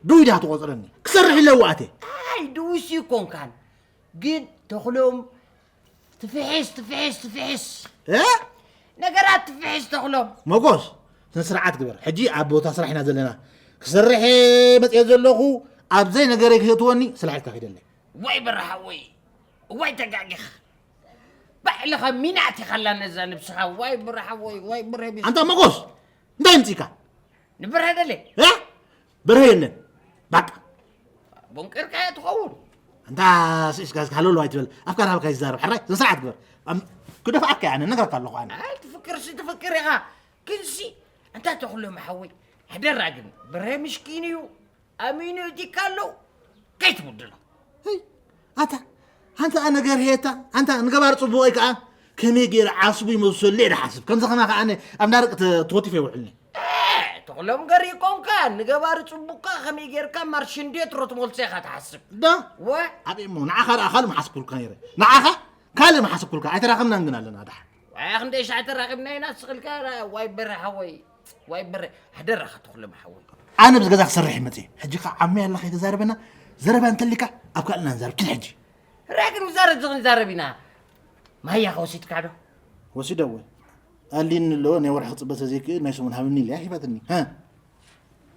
ዱዊዳ ትቖጽረኒ። ክሰርሕ ኢለ እወ ኣትየ። ኣይ፣ ድውስ ይኮንካን። ግን ተኽሎም ትፍሕስ፣ ትፍሕስ፣ ትፍሕስ። እ? ነገራት ትፍሕስ ተኽሎም። መጎስ፣ ስነ ስርዓት ግበር። ሕጂ ኣብ ቦታ ስራሕ ኢና ዘለና። ክሰርሕ እየ መፅየ ዘለኹ፣ ኣብ ዘይ ነገረይ ክህትወኒ ስራሕ ኢልካ ኪደለይ። ዋይ በረሓወይ፣ ዋይ ተጋጊኻ። ባዕልኻ ሚናት ኢኻ ኣላ ነዛ ነብስኻ። ዋይ በረሓወይ፣ ዋይ በረቢ። ኣንታ መጎስ፣ እንታይ ምፅእካ? ንበርሀ ደለ። እ? በርሀ የለን። ባቃ። ቦንቀርካያ ትኸውን። ኣንታ ስኢስካ እስካ ሃለሎ ኣይትበል። ኣፍካ ናብካ ይዛረብ። ሕራይ፣ ስነ ስርዓት ግበር። ኣም-፣ ክደፍኣካ እየ ኣነ፣ እነግረካ ኣለኹ ኣነ። ኣይ፣ ትፍክርሲ ትፍክር ኢኻ። ግንሲ፣ ኣንታ ተኽሎም ሓወይ፣ ሓደራ ግን፣ በርሀ ምሽኪን እዩ። ኣሚኑ እቲካ ኣሎ። ከይትብድሎ። ህይ፣ ኣታ፣ ኣንታ ነገር ሄታ፣ ኣንታ ንገባር ጽቡቕ ወይ ከኣ ከመይ ገይረ ዓስቡ ይመልሰሉ እየ ዝሓስብ። ከምዚ ከማኻ ኣነ ኣብ ናርቅ ተ-፣ ተወቲፈ ይውዕልኒ። እ፣ ተኽሎም ገር ይኮንካ፣ ንገባር ጽቡቕካ ከመይ ጌርካ ማርሽንዴትሮ ትመልሶ ኢኻ ትሓስብ። ዶ? ወ? ኣበይ እሞ፣ ንዓኻ ደኣ ካልእ ምሓስብኩልካ ነይረ። ንዓኻ ካልእ ምሓስብኩልካ። ኣይተራኸብናን ግን ኣለና ደሓን። ዋይ፣ ክንደይ ሻዕ ተራኺብና ኢና፣ ስቕልካ፣ ዋይ በረ ሓወይ፣ ዋይ በረ፣ ሓደራኻ ተኽሎም ሓወይ። ኣነ ብዚ ገዛ ክሰርሕ እየ መፅየ። ሕጂ ኸዓ ዓመይ ኣላ ከይተዛረበና፣ ዘረባ እንተሊካ ኣብ ካልእና ንዛረብ። ኪድ ሕጂ። ራግን ምዛረብ ዝኽን ዛረብ ኢና። ማያ ከወሲድካ ዶ? ወሲደ እወ። ኣሊኒ ኣሎ፣ ናይ ወርሒ ክፅበ ተዘይክእል፣ ናይ ሰሙን ሃብኒ ኢለ እያ ሂባትኒ። ሃ?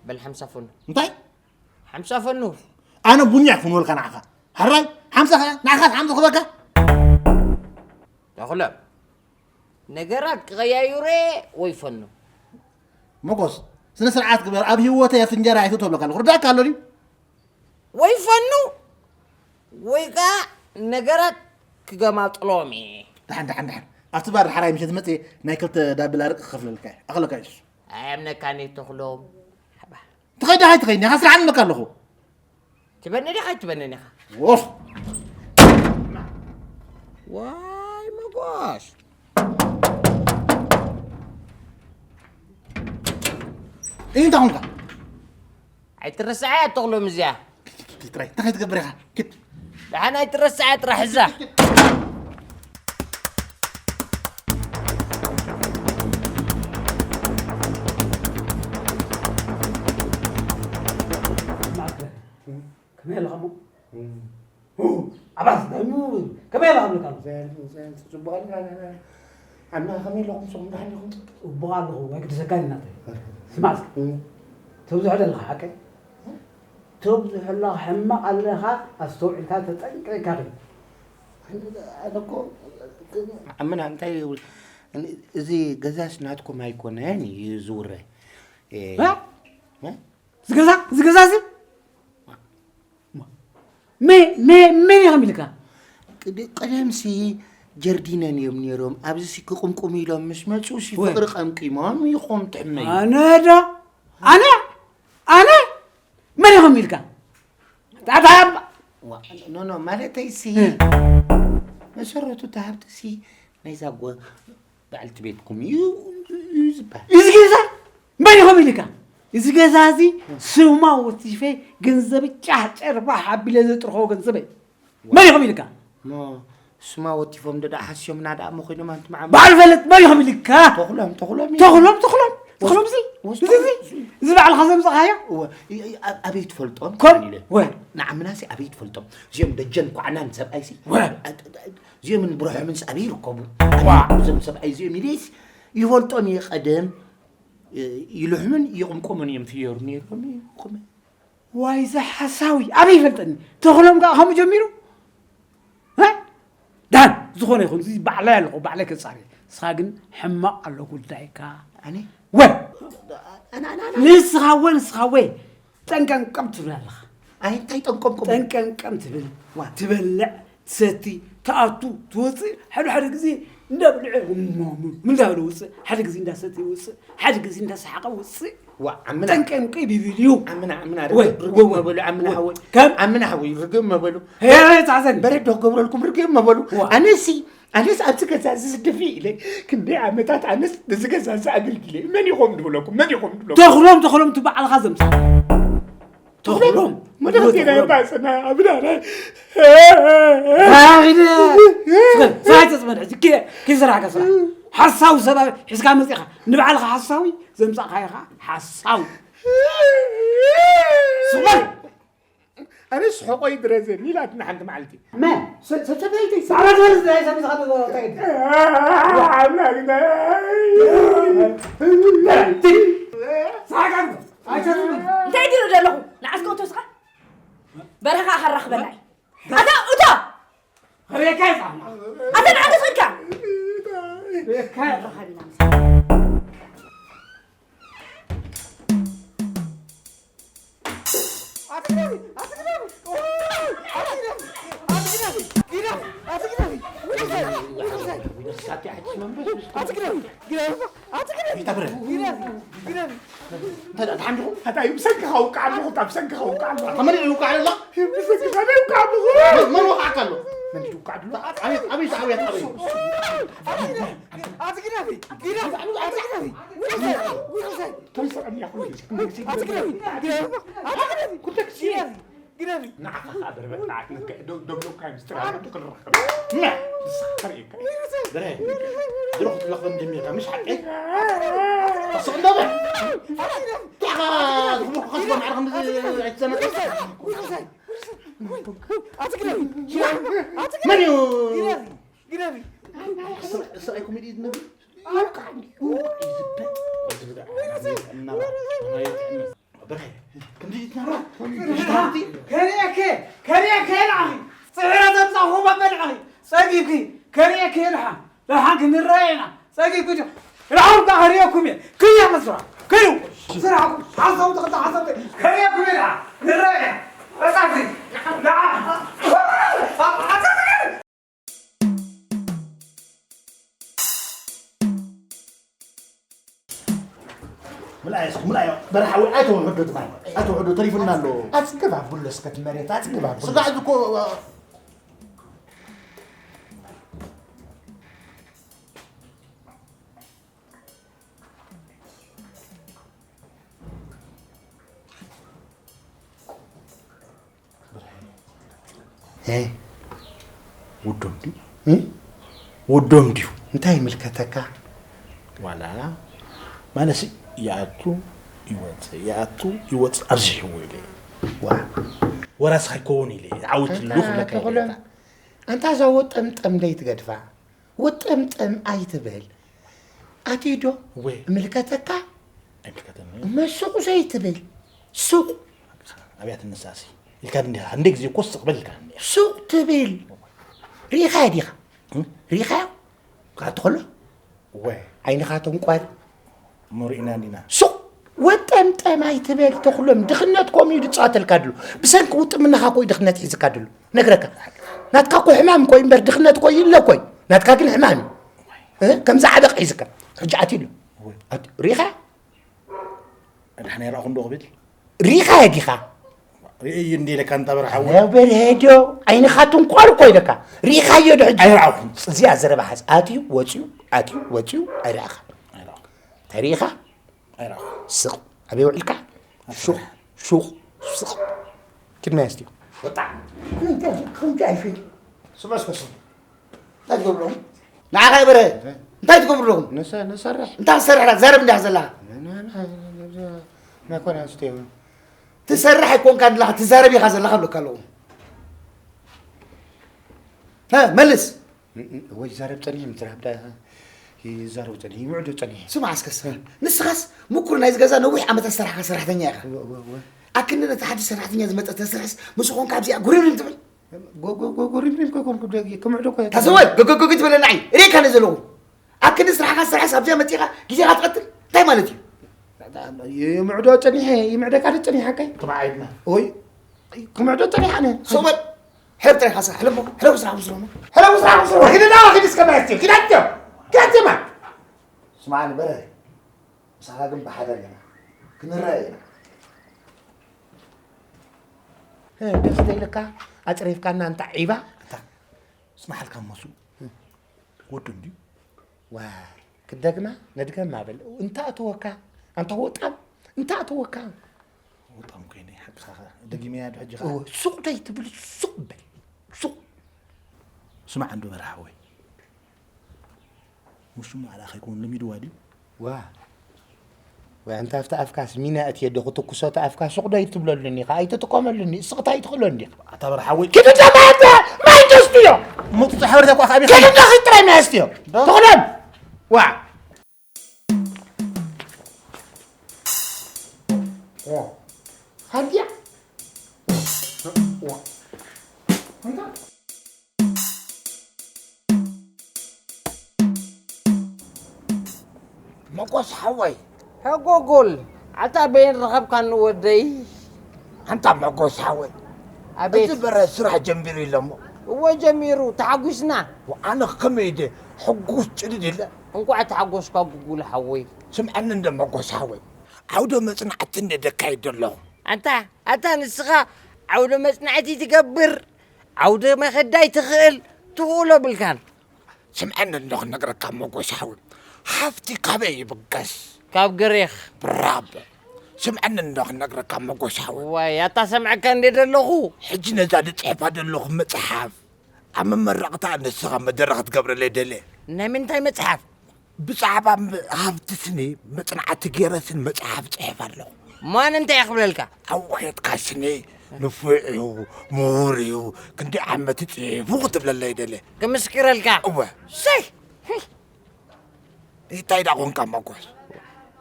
በል ሓምሳ ፈኑ። እንታይ? ሓምሳ ፈኑ። ኣነ ቡኛ ክፍንወልካ ንዓኻ። ሕራይ፣ ሓምሳ ኸዓ፣ ንዓኻ ሓምሳ ክበካ? ተኽሎም፣ ነገራት ክቐያይሩ እየ ወይ ፈኑ? መጎስ፣ ስነ ስርዓት ግበር፣ ኣብ ህይወተይ ኣብቲ እንጀራ ኣይትእቶ እብለካ ኣለኹ። ርዳእካ ኣሎ ድዩ? ወይ ፈኑ፣ ወይ ከኣ ነገራት ክገማጥሎም እየ። ደሓን፣ ደሓን፣ ደሓን። ኣብቲ ባር ሓራይ ምሸት መጽየ ናይ ክልተ ዳብል ኣረቂ ክኸፍለልካ እየ። ኣኽለካ እየ እሱ። ኣየምነካን እየ ተኽሎም። ሓባ። ትኸይድ ዶ ኣይትኸይድን ኢኻ? ስራሕ እብለካ ኣለኹ። ትበኒ ዲኻ ኣይትበንን ኢኻ? ወፍ። ዋይ መጎስ። እንታይ ኾንካ? ኣይትረስዓያ ተኽሎም እዚኣ። ኪድ፣ ኪድ፣ ኪድ፣ ጥራይ። እንታይ ከይትገብር ኢኻ? ኪድ። ደሓን ኣይትረስዓያ ጥራሕ እዛ። ጽቡቕ ኣለና። ኣና ከመይ ኣለኹም? ሰኹም ደሓን ዲኹም? ጽቡቕ ኣለኹ። ኣይግድሰካን ኢና። ስማዕ እስኪ። እም። ተብዝሖ ዘለኻ ሓቀይ? ተብዝሖ ኣለኻ፣ ሕማቕ ኣለኻ፣ ኣስተውዒልካ ተጠንቂቕካ ኺድ። ኣነ፣ ኣነ እኮ ኣመና እንታይ ይብል? እዚ ገዛስ ናትኩም ኣይኮነን እዩ ዝውረ። እ? እ? እዚ ገዛ፣ እዚ ገዛ እዚ? መ-፣ መ-፣ መን ኢኹም ኢልካ? ቅድ-፣ ቀደምሲ ጀርዲነን እዮም ነይሮም። ኣብዚሲ ክቕምቁሙ ኢሎም ምስ መጹ ሲ ወይ። ፍቕሪ ቀምቂሞም ኢኹም ትሕመዩ። ኣነ ዶ? ኣነ? ኣነ? መን ኢኹም ኢልካ? ታታ-፣ ዋ፣ ኖ፣ ኖ፣ ማለተይሲ እ። መሰረቱ እቲ ሃብትሲ ናይዛ ጓ-፣ በዓልቲ ቤትኩም እዩ፣ እዩ ዝበሃል። እዚ ገዛ መን ኢኹም ኢልካ? እዚ ገዛ እዚ ስማ ወቲፈ ገንዘብ ጫሕ ጨርባ ሓቢለ ዘጥርኸዎ ገንዘበይ። መን ኢኹም ኢልካ? ሞ ስማ ወቲፎም ደዳ ሓስዮምና ደኣ መኾይኖም ኣንቱም ዓም-፣ በዓል ፈለጥ መን ኢኹም ኢልካ? ተኽሎም፣ ተኽሎም እዩ። ተኽሎም፣ ተኽሎም፣ ተኽሎም እዚ፣ ወስቶ-፣ እዚ፣ እዚ፣ እዚ ባዕልኻ ዘምጻኻዮ? እወ፣ እ-፣ እ-፣ ኣብ-፣ ኣበይ ትፈልጦም? ኮን-፣ ኢለ። ወ። ንዓምናሲ ኣበይ ትፈልጦም? እዚኦም ደጀን ኳዕናን ሰብኣይሲ። ወ። ኣ-፣ ኣ-፣ ኣ-፣ እዚኦምን ብሩሖምንስ ኣበይ ይርከቡ? ዋ። እዞም ሰብኣይ እዚኦም ኢለስ ይፈልጦም እየ ቀደም፣ እ፣ ይልሕሙን ይቕምቆሙን እዮም ፍየሩ ነይሮም ይኹም። ዋይ፣ እዚ ሓሳዊ ኣበይ ይፈልጠኒ? ተኽሎም ከኣ ከምኡ ጀሚሩ? እ? ዳን፣ ዝኾነ ይኹን፣ እዚ ባዕላይ ኣለኹ፣ ባዕላይ ከጻሪ። ንስኻ ግን ሕማቕ ኣሎ ጉዳይካ። ኣነ? ወ! ኣነ፣ ኣነ፣ ኣነ? ንስኻ ወ፣ ንስኻ ወ! ጠንቀንቀም ትብል ኣለኻ። ኣይ፣ እንታይ ጠንቀምቀም? ጠንቀንቀም ትብል፣ ዋ። ትበልዕ፣ ትሰቲ፣ ትኣቱ፣ ትወፅእ፣ ሓደ ሓደ ግዜ እንዳብልዐ፣ ምን እንዳበለ ውፅእ፣ ሓደ ግዜ እንዳሰተ ይወፅእ፣ ሓደ ግዜ እንዳሰሓቐ ውፅእ። ዋ፣ ዓምና። ጠንቀንቀይ ቢቢል እዩ። ዓምና፣ ዓምና፣ ወይ፣ ርግም፣ ርግም ወይ፣ መበሉ፣ ዓምና ወይ። ሓወይ። ከም? ዓምና ሓወይ፣ ርግም መበሉ። ሄ፣ ጻዘን። በረዶ ክገብረልኩም ርግም መበሉ። ዋ። ኣነሲ፣ ኣነስ ኣብዚ ገዛ እዚ ስደፊ ኢለ፣ ክንደይ ዓመታት ኣነስ ነዚ ገዛ እዚ ኣገልጊለ። መን ኢኹም ድብለኩም? መን ኢኹም ድብለኩም? ተኽሎም፣ ተኽሎም፣ እቲ ባዕልኻ ዘምጻ። ተኽሎም። መደብ ዜና ተኽሎም። የባጽና፣ ኣብና ናይ። ራጊደ። ስለ፣ ስራይ ተጽመድ፣ ሕጂ ኪደ፣ ኪድ ስራሕካ ስራሕ። ሓሳዊ ሰብ ሒዝካ መጺኻ፣ ንባዕልኻ ሓሳዊ፣ ዘምጻእካዮ ኸዓ ሓሳዊ። ስቕ በል። ኣነስ ሕቖይ ድረዘኒ ኢላትና ሓንቲ መዓልቲ። መን? ሰ-፣ ሰ-፣ ሰበይተይ፣ ሰበይተይ። ኣረ፣ ሰበይተይ፣ ሰበይተይ፣ ሰበይተይ። ኣምላክ ናይ። ሳቃን፣ ኣይሰጥም። እንታይ ድዩ ዘለኹ? ንዓስከ እቶ ስኻ? በረኻ ከራኽበና እዩ። ኣታ፣ እቶ! ሬካ ይጻማ። ኣታ፣ ንዓስከ እቶ! ሬካ ይጻማ። እንታይ ደኣ፣ ደሓን ዲኹም? ኣታ እዩ ብሰንክኻ ውቃዕ ኣለኹ፣ እታ ብሰንክኻ ውቃዕ ኣለኹ። ኣታ መን እዩ ይውቃዕ ኣሎ? ብሰንክኻ መን ይውቃዕ ኣለኹ? መን፣ መን ወቃዕካ ኣሎ? መን ይውቃዕ ኣሎ? ኣቤት፣ ኣቤት፣ ኣቤት፣ ኣቤት። ኣቲ ግደፊ፣ ግደፊ፣ ኣቲ ግደፊ። ተምሰዐኒ እያ ኩሉ ግዜ። ኣቲ ግደፊ፣ ግደፊ፣ ኣቲ ግደፊ። ኩሉ ግዜ። ግደፊ፣ ግደፊ። ንዓኻ ኸኣ በርበጥ ንዓክ ንክሕ ዶ-፣ ደብሎካ ምስጢር ኣሎ ክንረኸብ። ና፣ ንስኻ ከርእየካ እየ። በረ፣ ድሮ ክትለኽበኒ ጀሚርካ፣ ምሽ ሓቀይ? ተስቕ እንዳበል። ኣቲ ግደፊ። ታኻ፣ ዝኽብርኩ ኸስቦ ማዕረ ክንዲ ኣይትዘናጋዕ። ኣቲ ግደፊ፣ ኣቲ ግደፊ። መን እዩ? ግደፊ። ግደፊ። ስራይ ኮሜዲ ዝነብር? ይውቃዕ፣ ይውቃዕ እዩ ዝበል። ብርሃይ፣ ከምዚ ይትናራ? ከርእየከ፣ ከርእየከ ኢልዓኺ። ጽዕረ ዘምጻኹ መበልዕኺ። ጸጊብኪ፣ ከርእየከ ኢልሓ። ደሓን ክንረኣየ ኢና። ጸጊብኪ ዲኺ? ርሓቕ ከርእየኩም እየ። ክየ መስራ። ክዩ። ስራሕኩም። ሓሰውቲ ክልተ ሓሰውቲ። ከርእየኩም እየ ደሓን። ንረኣየ። በጻሒ። ደሓን። ምልኣይ እስኪ፣ ምልኣዮ። በረሓ ወይ ኣይተውሕዶ ትማይ። ኣይተውሕዶ ተሪፉና ኣሎ። ኣጽግብ ኣብሎ እስከ እቲ መሬት፣ ኣጽግብ ኣብሎ። ስጋዕ እዚ እኮ፣ ሄ፣ ወዶም ድዩ? እ? ወዶም ድዩ? እንታይ ይምልከተካ? ዋላ ማለትሲ ይኣቱ ይወፅእ፣ ይኣቱ ይወፅእ፣ ኣብዚሕዎ ኢለ። ዋ። ወራስኻ ይከውን ኢለ፣ ዓወት ኣንታ ኣለኹ ብለካ ኢለ ተኽሎም፣ እታ። ኣንታ እዛ ወጠምጠም ለይትገድፋ። ወጠምጠም ኣይትበል። ኣትዩ ዶ? ወይ ምልከተካ? ኣይምልከተኒ። መሱቕ ዘይትብል። ሱቕ ኣብያ ትነሳሲ ኢልካ እንዲኻ እንደ ግዜ እኮ ስቕ በል ኢልካ እንዲኻ። ሱቕ ትብል። ርኢኻዮ ዲኻ? ርኢኻዮ? ክኣቱ ከሎ ወይ ዓይንኻ ተንቋር። መሪእና እንዲና። ሱቕ ወጠምጠም ኣይትበል። ተኽሎም ድኽነት ኮም እዩ ዝፃወተልካ ድሎ። ብሰንኪ ውጥምናኻ ኮይ ድኽነት ሒዝካ ድሎ። ነግረካ። ናትካ ኮ ሕማም ኮይ እምበር ድኽነት ኮይ ይለ ኮይ። ናትካ ግን ሕማም እዩ። እ? ከምዚ ዓበቕ ሒዝካ። ሕጂ ኣትዩ ኣሎ። ኣት- ርኢኻ? ዳሕና ይረኣኹም ዶ ክብል ርኢኻዮ ዲኻ? ርእይ እንዲ ኢለካ እንታ በርሓ ወይ ነበር ሄዶ ዓይንኻ ትንቋር እኮ ኢለካ። ርኢኻዮ ዶ ሕጂ? ኣይረኣኹም። እዚኣ ዘረባ ሓዝ። ኣትዩ ወፅዩ ኣትዩ ወፅዩ ኣይረኣኻ። እንታይ ርኢኻ? ኣይረኣኹም። ስቕ ኣበይ ውዒልካ? ሹቕ ሹቕ ስቕ። ኪድ መያዝ እዩ። ወጣ። እንታይ ከምዚ ኣይፍል። ስበስበስ። እንታይ ትገብሮም? ንዓኻ ይበረ። እንታይ ትገብሩ ኣለኹም? ንሰ- ንሰርሕ እንታይ ትሰርሕ ኢኻ? ትዛረብ እንዲኻ ዘለኻ። ን- ን- ን- ን- ናኮና ስቴ ትሰርሕ ኣይኮንካ ዘለኻ፣ ትዛረብ ኢኻ ዘለኻ ብለካ ኣለኹ። ሀ፣ መልስ። ን- ን- ወይ ይዛረብ ጸኒሑ ምትራብ ዳ ይዛረብ ጸኒሑ ይምዕዶ ጸኒሑ። ስማ እስከስ፣ ንስኻስ ምኩር ናይዚ ገዛ ነዊሕ ዓመታት ዝሰራሕካ ሰራሕተኛ ኢኻ። ወ- ወ- ወ- ኣክንዲ ነቲ ሓድሽ ሰራሕተኛ ዝመጸ ተስርሕስ ምስ ኾንካ ኣብዚኣ ጉሪሪም ትብል። ጎ- ጎ- ጎ- ጎሪሪም ኮ- ኮ- ኮ- ከምዕዶ ኮ- ታዘወ፣ ገገገግ ትበለና እዩ። ርኢካ ነዚ ዘለኹ። ኣክንዲ ስራሕካ ዝሰርሐስ ኣብዚኣ መጺኻ ግዜኻ ትቐትል? እንታይ ማለት እዩ? ይምዕዶ ጸኒሐ፣ ይምዕደካ ዶ ጸኒሐ ሓቀይ? ትማዓይድና። ወይ፣ ክምዕዶ ጸኒሐ ኣነ። ስቕ በል። ሕለፍ ጥራይ ኢኻ ስራሕ። ሕለፍ እሞ። ሕለፍ ስራሕ ምስሎ እሞ። ሕለፍ ስራሕ ምስሎ። ኪድ ዳ፣ ኪድ እስከ ማያስትዮ። ኪድ ኣትዮ። ኪድ ኣትዮ ማ። ስማዕ ንበረ። ምሳኻ ግን ብሓደር ኢና። ክንረኣይ ኢና። እ፣ ደስ ዘይልካ ኣጽሪፍካና እንታ ዒባ። ኣታ፣ ስማዕ ኣልካ እሞ እሱ ወዱ እንድዩ። ዋ፣ ክደግማ ነድገማ በል። እንታ እተወካ፣ ኣንታ ወጣም፣ እንታ እተወካ። ወጣም ኮይነ፣ ሓቅኻ ኸ፣ ደጊመያ ዶ ሕጂ ኸኣ? እወ፣ ሱቕ ደይ ትብል፣ ሱቕ በል፣ ሱቕ። ስማዕ እንዶ በርሃ ወይ። ሙሽሙ ኣላ ከይከውን ለሚድዋ ድዩ? ዋ። ወይ ኣንታ ኣብቲ ኣፍካስ ሚና እቲ የዶ ክትኩሶ እቲ ኣፍካ ሱቕ ዶ ኣይትብለሉኒ ኢኻ? ኣይትጥቀመሉኒ። እስቕታ ኣይትኽእሎን ዲኻ? ኣታ በርሓ ወይ። ኪድ እንዳ ማይ ኣንተ ማይ እንተ ስትዮ። ሙጡ ጸሓ ወርደ ኳ ካቢ። ኪድ እንዳ ኺድ ጥራይ ማይ ኣስትዮ። ዶ? ትኽደን። ዋ። ዋ። ሃድያ። ዋ። ኣንታ መጎስ ሓወይ። ሀጎጎል፣ ኣታ በየን ረኸብካኒ ወደይ? ኣንታ መጎስ ሓወይ። ኣቤት። እዚ በረ ስራሕ ጀሚሩ ኢሎሞ። እወ ጀሚሩ፣ ተሓጒስና። ኣነ ከመይ ኢደ ሕጉስ ጭድድ ኢለ። እንቋዕ ተሓጎስካ ጉጉል ሓወይ። ስምዐኒ እንደ መጎስ ሓወይ። ዓውደ መጽናዕቲ እንደ ደካይድ ኣለኹ። ኣንታ፣ ኣታ ንስኻ ዓውደ መጽናዕቲ ትገብር፣ ዓውደ መኸዳይ ትኽእል፣ ትኽእሎ ብልካን። ስምዐኒ እንዶ ክነግረካ መጎስ ሓወይ። ሃፍቲ ካበይ ይብገስ? ካብ ግሪኽ። ብራቦ። ስምዐኒ እንዶ ክነግረካ መጎስ ሓወይ። ዋይ ኣታ ሰምዐካ እንዴ ደለኹ። ሕጂ ነዛ ድጽሕፋ ደለኹ መጽሓፍ ኣብ መመረቕታ ንስኻ መደረ ክትገብረለይ ደልየ። ናይ ምንታይ መጽሓፍ? ብዛዕባ ሃፍቲ ስኒ መጽናዕቲ ገይረ ስኒ መጽሓፍ ጽሒፈ ኣለኹ። ማን እንታይ እየ ክብለልካ? ኣብኡ ኬድካ ስኒ ንፉዕ እዩ ምሁር እዩ ክንደይ ዓመት እዩ ጽሒፉ ክትብለለይ ደልየ። ክምስክረልካ? እወ። ሰይ እንታይ ደኣ ኾንካ መጎስ?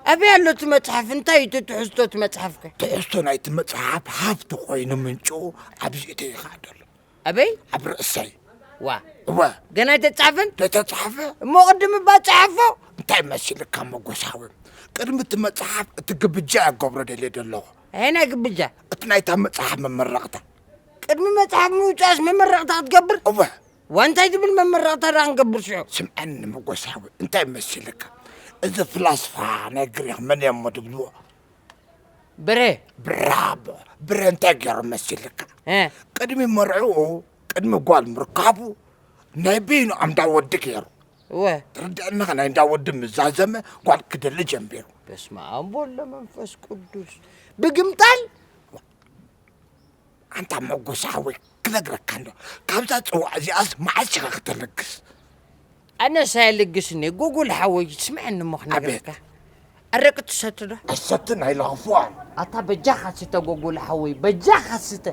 ኣበይ ኣሎ እቲ መጽሓፍ? እንታይ እዩ እቲ ትሕዝቶ እቲ መጽሓፍከ? ትሕዝቶ ናይቲ መጽሓፍ ሃፍቲ ኮይኑ ምንጭኡ ኣብዚ እተይ ይኸዓ ደሎ። ኣበይ? ኣብ ርእሰይ። ዋ እወ። ገና ኣይተጻሕፈን? ደተጻሕፈ? እሞ ቅድም እባ ጸሓፎ። እንታይ መሲልካ መጎስ ሓወይ? ቅድሚ እቲ መጽሓፍ እቲ ግብጃ እየ ክገብሮ ደልየ ደለኹ። ኣየናይ ግብጃ? እቲ ናይታ መጽሓፍ መመረቕታ። ቅድሚ መጽሓፍ ምውጻእስ መመረቕታ ክትገብር? እወ። ዋንታይ ዝብል መመረቕታ ደኣ ክንገብር ሽዑ? ስምዐኒ መጎስ ሓወይ፣ እንታይ መሲልካ? እዚ ፍላስፋ ናይ ግሪኽ መን እዮም እሞ ድብልዎ? ብረ። ብራቦ! ብረ እንታይ ገይሩ መሲልካ? እ። ቅድሚ መርዕኡ፣ ቅድሚ ጓል ምርካቡ ናይ በይኑ ኣምዳ ወዲ ገይሩ። እወ። ትርድኣኒ ኸ ናይ እንዳ ወዲ ምስ ዛዘመ ጓል ክደሊ ጀሚሩ። በስመ ኣብ ወወልድ ወመንፈስ ቅዱስ። ብግምጣል ኣንታ መጎስ ሓወይ ክነግረካ እንዶ ካብዛ ፅዋዕ እዚኣስ መዓስ ኢኻ ክተልግስ? ኣነስ ኣየልግስን እየ ጎጎል ሓወይ ስምዐኒ እሞ ክነግረካ። ኣረቂ ትሰቲ ዶ? ኣይሰትን ኣይለኽፍዋን። ኣታ በጃኻ ስተ ጎጎል ሓወይ በጃኻ ስተ።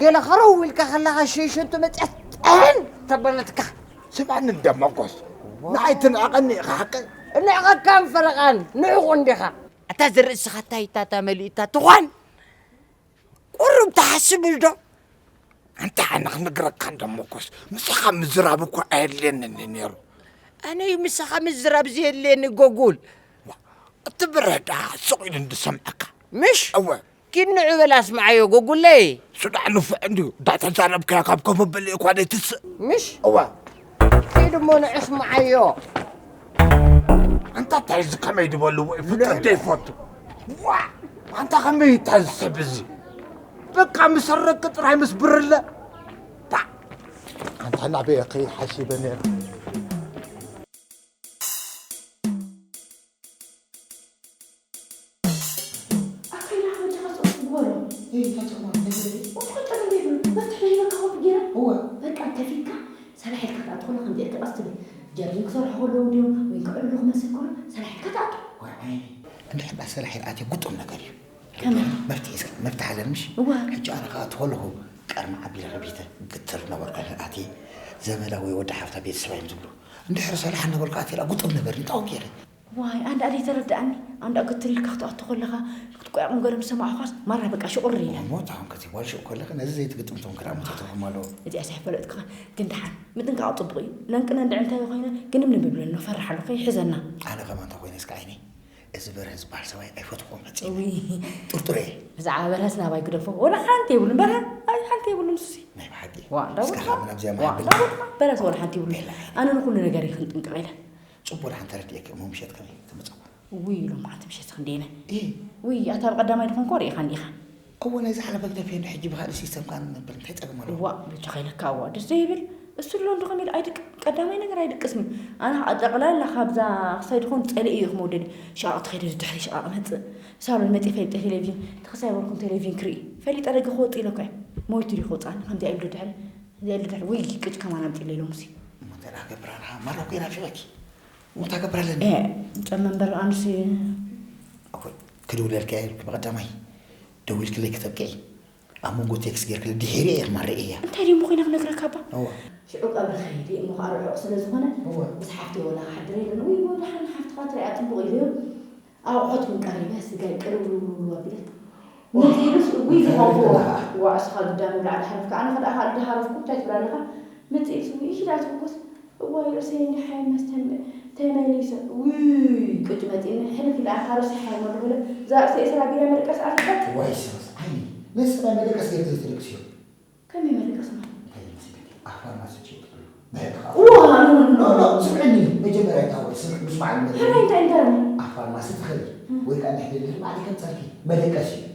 ገለ ኸረው ኢልካ ከለኻ ሸይሸንቶ መፅያ ጥሕን ተበለትካ። ስማኒ እንደ ሞጎስ፣ ንዓይ ትንዕቐኒ ኢኻ ሓቀይ? እንዕቐካን ፈረቓን ንዕቑ እንዲኻ። ኣታ ዝርእስኻ እንታይ እታ መሊእታ ትኾን? ቁሩብ ትሓስብል ዶ? ኣንታ ኣነ ክነግረካ እንደ ሞጎስ፣ ምሳኻ ምዝራብ እኮ ኣየድልየንን እዩ ነይሩ። ኣነ እዩ ምሳኻ ምዝራብ ዘየድልየኒ ጎጉል። ዋ፣ እቲ ብርህ ደኣ ስቕ ኢሉ እንድሰምዐካ። ምሽ? እወ። ኪድ ንዑ በል ኣስምዓዮ ጎጉለይ። እሱ ደኣ ንፉዕ እንድዩ፣ እንዳተዛረብካዮ ካብ ኮፍ መበሊ እኳ ዘይትስእ። ምሽ? እወ። ኪድ እሞ ንዑ ኣስምዓዮ። ኣንታ እንታይ እዚ ከመይ ዝበልዎ እዩ ፍጥረት ዘይፈቱ? ዋ! ኣንታ ከመይ እዩ እዚ ሰብ እዚ? በቃ ምስ ሰረቂ ጥራይ ምስ ብርለ። ታ! ኣንታ ናበይ እየ ከይድ ሓሲበ ነይረ። ኣታ ኢላ ከ ወዲኻ ጽቡቕ ትግበሮ። እይ፣ እንታይ ጨማ፣ እንታይ ዘርኢ? ወዲ ቁጠብ እንደ ይብሉ፣ መፍትሒ ለይበካ ኮፒ ገይራ። እወ። በቃ፣ ከፊትካ፣ ሰላሕ ኢልካ ትኣቱ ከሎ ከምዚ ኢልካ ቀስ ትብል። ጀርዲን ክሰርሑ ከለዉ ድዮም፣ ወይ ክዕልሉ ክመስል ከሎ፣ ሰላሕ ኢልካ ትኣቱ። ወይ ዓይኒ፣ እንድሕር ደኣ ሰላሕ ኢለ ኣትየ ግጡም ነገር እዩ። ከመይ? መፍትሒ እስከ፣ መፍትሒ ኣለኒ ምሽ? እወ። ሕጂ ኣነ ክኣቱ ከለኹ፣ ቀርኒ ዓቢለ ከቢተ፣ ግትር ነበርኩ ኣትየ፣ ዘመዳ ወይ ወዲ ሓፍታ ቤተሰብ እዮም ዝብሉ። እንድሕር ሰላሕ እናበልኩ ኣትየ፣ ግጡም ነገር እዩ፣ እንታይ ገይረ? ዋይ፣ ኣንዳ ኣደይ ተረድኣኒ። ኣንዳ ክትል ኢልካ ክትኣቱ ከለኻ፣ ክትቆያቑም ገለ ምስ ሰማዕኳስ፣ ማራ በቃ ሽቑር ኢለ። እሞ፣ እታ ኾንከቲ ጓል ሽቕ ከለኺ፣ ነዚ ዘይትግጥም ትኾንኪ ደኣ መተትኹም ኣለዎ። እዚኣስ ኣይፈለጥኩኻን። ግን ደሓን፣ ምጥንቃቕ ጽቡቕ እዩ። ለንቅነ እንድዒ እንታይ ኮይነ፣ ግንብንብ ይብለኒ፣ ፈርሕ ኣለኹ፣ ይሕዘና። ኣነ ከማን እንታይ ኮይነ እስከ ዓይነይ? እዚ በርሀ ዝበሃል ሰብኣይ ኣይፈትኹን ፈጺመ። እውይ። ጥርጡር እየ። ብዛዕባ በርሀስ ናባይ ግደፎ። ወላ ሓንቲ የብሉን በርሀ። ኣይ፣ ሓንቲ የብሉን ንሱሲ። ናይ ብሓቂ። ዋ፣ እስከ እንዳቦትካ? ካብ ናብዚኣ ዋ፣ መሓበል። እንዳቦትካ? በርሀስ ወላ ሓንቲ የብሉን። የላ። ኣነ ንኹሉ ነገር ይኽን ጥንቅቕ ኢለ። ጽቡቕ ደሓን ተረዲኤኪ እሞ ምሸት ከመይ ትመጻኹ? ውይ፣ ሎማዓንቲ ምሸት ክንደይነ። እይ። ውይ፣ ኣታ ብቐዳማይ ድኾንኩ ርኢኻኒ ኢኻ። እወ፣ ናይ ዝሓለፈ ግደፍዮ፣ እንዶ ሕጂ ብኻልእ ሲስተም ከኣ ንነብር፣ እንታይ ጸገም ኣለዎ? ዋእ፣ በጃኻ ኢለካ፣ ዋእ፣ ደስ ዘይብል። እሱ ኣሎ እንዶ ከመይ ኢሉ ኣይድቅ-፣ ቀዳማይ ነገር ኣይድቅስን እዩ። ኣነ ኸኣ ጠቕላላ ካብዛ ክሳይ ድኾን ጸሊኤ እዩ ክመውደድ። ሽቓቕ ተኸይደ ድሕሪ ሽቓቕ መጽእ። ሳሎን መጽእ ፈሊጠ ቴሌቪዥን፣ ተኸሳይ በልኩም ቴሌቪዥን ክርኢ። ፈሊጠ ደገ ክወጽእ ኢለ እኮ እየ። ሞይቱ ድዩ ክወጽኣኒ? ከምዚኣ ኢሉ ድሕሪ፣ ከምዚኣ ኢሉ ድሕሪ። ውይ፣ ቅጭ ከማን ኣምጺእለይ ሎምሲ። እሞ እንታይ ደኣ ክገብር ኣለኻ? ማራ እኮ ይናፍቐኪ። እንታይ ክገብር ኣለኒ? ኤ፣ ጨም መንበር ኣንስ እኮ ክድውለልካ እየ ኢልኪ ብቐዳማይ ደዊልክለይ ክተብቅዒ ኣብ መንጎ ቴክስት ጌርክለይ ድሒረ እየ ክማርእ እያ። እንታይ ድዩ እሞ ኮይነ ክነግረካ እባ? እወ። ሽዑ ቀብሪ ከይዲ እሞ ከዓ ርሑቕ ስለ ዝኾነ እወ። ምስ ሓፍተይ ወላ ክሓድር የለን። ውይ፣ ወላ ሓን ሓፍትኻ ትሪኣ ጽቡቕ ኢለዮ። ኣቑሑት እውን ቀሪበ፣ ስጋይ ቅርብልውልውልው ኣቢለ። ነዚ ኢሉስ እጉይ ዝኸፍኦ። ዋእ፣ እስኻ ግዳም ንላዕሊ ሓረፍካ፣ ኣነ ኸኣ ካልእ ድሃረፍኩ፣ እንታይ ትብል ኣለኻ? መጺእስ፣ ውይ፣ ኢሂ ደኣ ትብኮስ። እዋይ፣ ርእሰይ እንዲሓይ መስተን ተመሊሰ። ውይ፣ ቅጭ መጺእኒ፣ ሕልፍ ኢለ፣ ኣታ ርእሰይ ሓይ መሉ በለ። እዛ ርእሰይ ሰራቢላ መደቀሲ ኣትበት። ዋይ፣ ሰስ፣ ዓይኒ፣ ነዚ ሰብኣይ መደቀሲ ገይርኪ ዘይተደቅስዮ? ከመይ መደቀሲ ማለት? እንታይ ይመስለኪ? ኣብ ፋርማሲ ትሸይጥ ትብሉ። ብሕጊ ከዓ ዋ፣ ኖ፣ ኖ፣ ኖ፣ ኖ፣ ስምዕኒ፣ መጀመርያ እታ ወይ ስምዕ፣ ምስማዕ እዩ መደቀሲ። ሕራይ እንታይ እንታይ? ኣብ ፋርማሲ ትኸዲ፣ እም። ወይ ከዓ እንድሕር ደሊኺ ባዕልኪ ከምፀልኪ፣ መደቀሲ እዩ።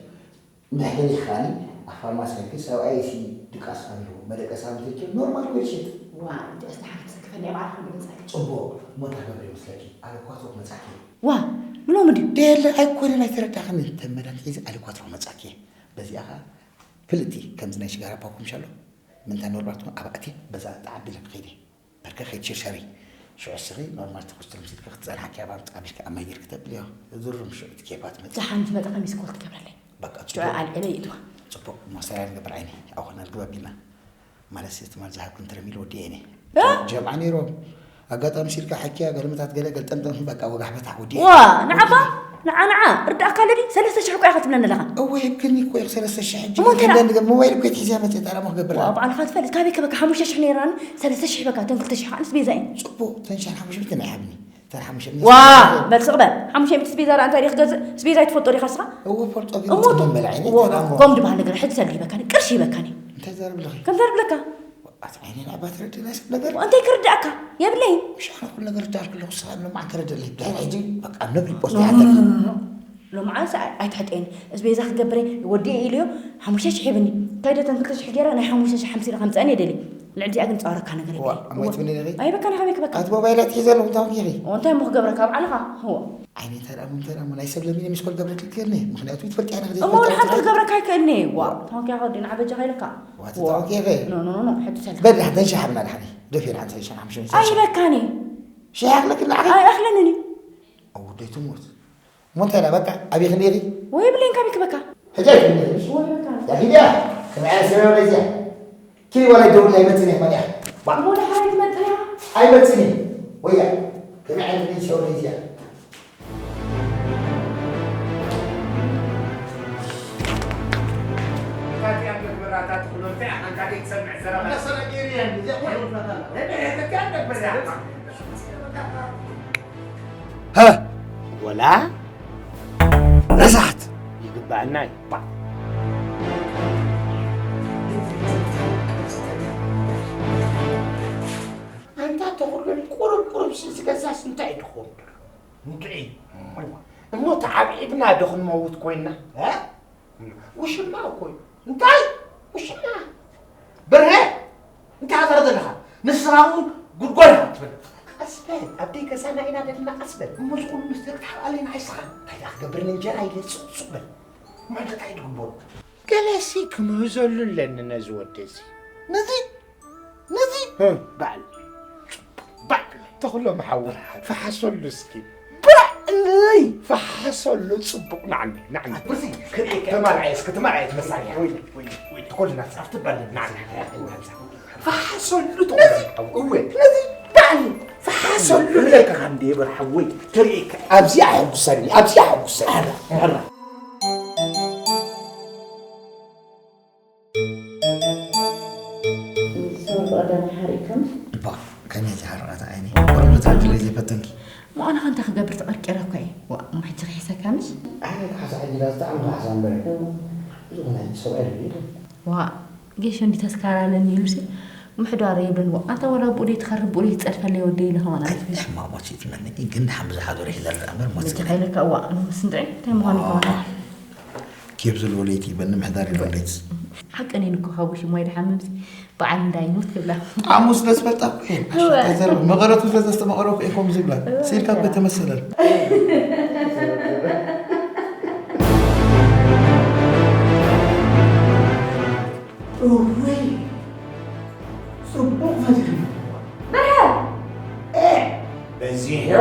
እንድሕር ደሊኺ ከኣኒ፣ ኣብ ፋርማሲ ከድኪ፣ ሰብኣይ ሲ ድቃስ ኣለዎ፣ መደቀሲ ኣብ ትልኪ፣ ኖርማል እኮ ይሸጥ። ዋ፣ እንዲ ኣስተ ሓንቲ ሰክፈኒ፣ ኣብ ዓርኩ ድምፀኪ። ፅቡቕ፣ እሞ እንታይ ክገብር ይመስለኪ? ኣብ ኳትሮ ክመፃኪ። ዋ፣ ብሎሚ ድዩ? ደየለ፣ ኣይኮነን፣ ኣይተረዳኽንን። ተመዳን ሒዘ ኣብ ኳትሮ ክመፃኪ። በዚኣ ከዓ ፍልጥቲ፣ ከምዚ ናይ ሽጋራ ፓኩምሽ ኣሎ፣ ምንታይ ኖርባልትኩም ኣብ ኣትየ፣ በዛ ጣዕ ኣቢለ ክኸይደ። በርከ ከይትሽርሸሪ። ሽዑ እስኺ ኖርማል ትኩስ ትርምስ ኢልኪ ክትጸንሓኪ፣ ኣብ ኣምጣ ኣቢልኪ ኣብ ማይ ጌርኪ ተብልዮ። ዝርም ሽዑ እቲ ኬፋ ትመጽእ። ደሓን ምስ መጸ ከሚስ ኮል ትገብረለይ። በቃ፣ ሽዑ ጽቡቕ። ኣልዕለ ይእትዋ። ጽቡቕ፣ ማስተርያ ንገብር ዓይኒ። ኣብኡ ኸና ንግብ ኣቢልና። ማለት፣ እቲ ማል ዝሃብክን ትረሚል ወዲኤ እኔ። እ? ጀምዓ ነይሮም። ኣጋጣሚ ሲልካ ሓኪያ፣ ገልምታት ገለ ገልጠምጠም፣ በቃ፣ ወጋሕ በታሕ ወዲኤ። ዋ፣ ንዓባ፣ ንዓ፣ ንዓ፣ ርዳእካ ኣለዲ፣ ሰለስተ ሽሕ እኮ ኢኻ ትብለኒ ኣለኻ። እወ፣ ሂብክኒ እኮ ኢኺ ሰለስተ ሽሕ። ሕጂ እሞ እንታይ ደኣ? ገለ ነገር ሞባይል እኮ ሒዘ መጽእ፣ ታዲያ እሞ ክገብር ዋ፣ ኣለኹ። ባዕልኻ ትፈልጥ፣ ካበይ ከበካ ሓሙሽተ ሽሕ ነይራኒ፣ ሰለስተ ሽሕ በካ፣ እተን ክልተ ሽሕ ከዓ ንስቤዛ እየን። ጽቡቕ፣ እተን ሽሕን ሓሙሽተ ሚእትን ኣይሃብኒ። እተን ሓሙሽተ ሚእቲ ዋ፣ በል ስቕ በል። ሓሙሽተ ሚእቲ ስቤዛ ደኣ እንታይ ድየ ክገዝእ? ስቤዛ ኣይትፈልጦ ዲኻ ንስኻ? እዎ፣ ፈልጦ ግን እሞ ጽቡቕ በል ዓይኒ፣ እሞ፣ ተራሞ። ከምኡ ድበሃል ነገር ሕጂ ሰሊበካኒ፣ ቅርሺ ሂበካኒ። እንታይ ዘረብ ኣለኺ? ከም ዘረብ ለካ። ኣቲ ዓይኒ ንዕባ ትረድእ ናይ ሰብ ነገር። እንታይ ክርዳእካ? የብለይን። ምሽ ኣነ ኩሉ ነገር ዳልክ ኣለኹ፣ ንስኻ ንማዕከረ ደለይ ብዳይ ሕጂ በቃ ነብሪ ፖስት ኖ፣ ኖ፣ ያተል። ኖ፣ ኖ፣ ኖ። ሎምዓስ ኣይ-፣ ኣይትሕጠኒ። ኣስቤዛ ክገብረ ወዲኤ ኢለዮ፣ ሓሙሽተ ሽሕ ሂብኒ። ከይደ እተን ክልተ ሽሕ ገይረ ናይ ሓሙሽተ ሽሕ ሓምሲን ከምፅአን እየ ደልየ። ልዕሊ እዚኣ ግን ፃወረካ ነገር ዋ፣ የብለይን። እሞ እወ። ኣይትብለኒ ኢኺ? ኣይበካን ኢኻ፣ ከመይ ክበካ? ኣቲ ሞባይል ኣትሒዘ ኣለኹ፣ እንታይ ኾንኪ ኢኺ? እሞ እንታይ እሞ ክገብረካ ኣብ ዓለኻ? እወ። ዓይኒ እንታይ ደኣ፣ እንታይ ደኣ፣ እሞ ናይ ሰብ ለሚነ ሚስኮል ገብረኪ ክእልኒ? ምኽንያቱ ይትፈልጥ እያ፣ ንኽዘይ እሞ ትፈልጥ ንሓንቲ ኣይትፈልጥ። ክገብረካ ኣይክእልኒ። ዋ፣ ዋ። እንታይ ኾንኪ ኢኻ ወዲ ንዓ በጃኻ ኢለካ? ዋ፣ ዋ። እንታይ ኾንኪ ኢኺ? ኖ፣ ኖ፣ ኖ፣ ኖ፣ ሕጂ ሰልካ። በል፣ ሓንቲ ሸሓ ብና ደሓኒ። ደፊር ሓንቲ ሸሓ ሓሙሽተ ሚእቲ። ኣይበካኒ። ሸሓ ክለኪ ንዓኺ? ኣይኣኽለንን እዩ። ኣው፣ ደይ ትሞት። እሞ እንታይ ደኣ፣ በቃ፣ ኣብይ ክንደይ ኢኺ? ወይ ብለይን ካብ ይክበካ። ሕጂ ኣይትብለኒ። ወይ በቃ። ያ ኪድያ፣ ከምኣ እያ ሰበብ ለዚያ። ኪዲ ዋላ ይደውል ኣይመጽእን እየ፣ ማን እያ? ባ- እሞ ደሓር ኣይትመጽእን እያ? ኣይመጽእን እዩ። ወያ፣ ከመይ ዓይነት ሬድዮ ሬድዮ እያ? እታ እቲኣ መግበራታ ትኽሎ እንታይ ኢኻ? እንታይ ደይትሰምዕ ዘረባ? እንዳሰረገ እያ፣ እዚኣ እኮ ይወፍራታ ኣላ። እንታይ እያ እቲኣ መግበራታ? ሃ! ወላ ረሳሕት ይግባአና እዩ። ኣንታ ተኹሉን ቁሩብ ቁሩብ ሲ ዝገዛስ እንታይ እዩ ትኸውን? እንታይ? እሞ ተዓብዒብና ዶ ክንመውት ኮይና? እ? ውሽማ እኮ እዩ። እንታይ? ውሽማ? በርሀ! እንታይ ትዛረብ ዘለኻ? ንስኻ እውን ጉድጓድ ኢኻ ትበል። ቀስ በል፣ ኣብ ደይ ገዛና ኢና ዘለና፣ ቀስ በል። እሞ እዚ ኩሉ ምስጢር ክትሓብኣለና ኣይስኻ? እንታይ ደኣ ክገብር፣ ንእንጀራ ኢለ ሱቕ ሱቕ በል። ማንታ እንታይ ትግበሩ? ገለሲ ክምህዘሉ ኣለኒ ነዚ ወዲ እዚ። ነዚ? ነዚ? እ። በዓል። በዓል። ተኽሎም ሓወይ፣ ፈሓሰሉ እስኪ። በዓለይ! ፈሓሰሉ ጽቡቕ፣ ናዕኒ፣ ናዕኒ። ብርዚ፣ ክርእየካ። ተማልዓየ እስኪ፣ ተማልዓየ መሳርያ። ወይ፣ ወይ፣ ወይ። ትኮልና ጻፍ ትባል። ናዕኒ፣ ናዕኒ፣ ናዕኒ። ፈሓሰሉ ተኽሎም ሓወይ። እወ። ነዚ በዓል ፈሓሰሉ። ክርእየካ እንዴ በርሓወይ፣ ክርእየካ። ኣብዚኣ ሕጉሰኒ፣ ኣብዚኣ ሕጉሰኒ። ኣራ፣ ኣራ። ሰው ቀዳሚ ሓሪእካም? እባ፣ ከመይ ዝሓረቐት ዓይኒ። ቁሩብ ንትረክበይ ዘይፈተንኪ። ምዃኑ ኸ እንታይ ክገብር ተቐርቂረ እኮ እየ። ዋእ፣ እሞ ሕጂ ክሒሰካ ምሽ? ኣነ ክሓሳ ሕጂ ዳስ ብጣዕሚ ክሓሳ እምበር። እዎ። ዝኾነ ሕጂ ሰብኣይ ደልዩ። ዋእ፣ ጌሾ እንዲ ተስካር ኣለኒ ኢሉሲ ምሕዳር የብልን። ዋእ፣ ኣንታ ወላ ብኡ ደይ ትኸርብ ብኡ ደይ ትጸድፈለይ ወደይ ኢለ ኸማን ኣነ። ሕማቕ ሞት ይጥመኒ፣ ግን ደሓን ብዝሓዞ ርሒዘ ንርኢ እምበር ሞት ሕጂ ይጥመኒ። ኸይለካ ዋእ፣ ንስ እንድዒ እንታይ ምዃኑ ዋእ። ይኸውን? ኬፍ ዘለዎ ለይቲ ይበኒ ምሕዳር የብለይት። ሓቀን እኮ ሓውሽ እሞ ይድሓምምሲ በዓል እንዳይሞት ክብላ። ጣዕሙ ስለ ዝፈልጣ እኮ እየን። እወ። ኣሸታ ዘረባ መቐረቱ ስለ ዘስተማቐረ እኮ እየን ከምኡ ዝብላ። እወ። ስኢልካ እኮ ተመሰለን። እወይ፣ ጽቡቕ ፈቲኹ። በርሀ! ኤ፣ በዚሑ።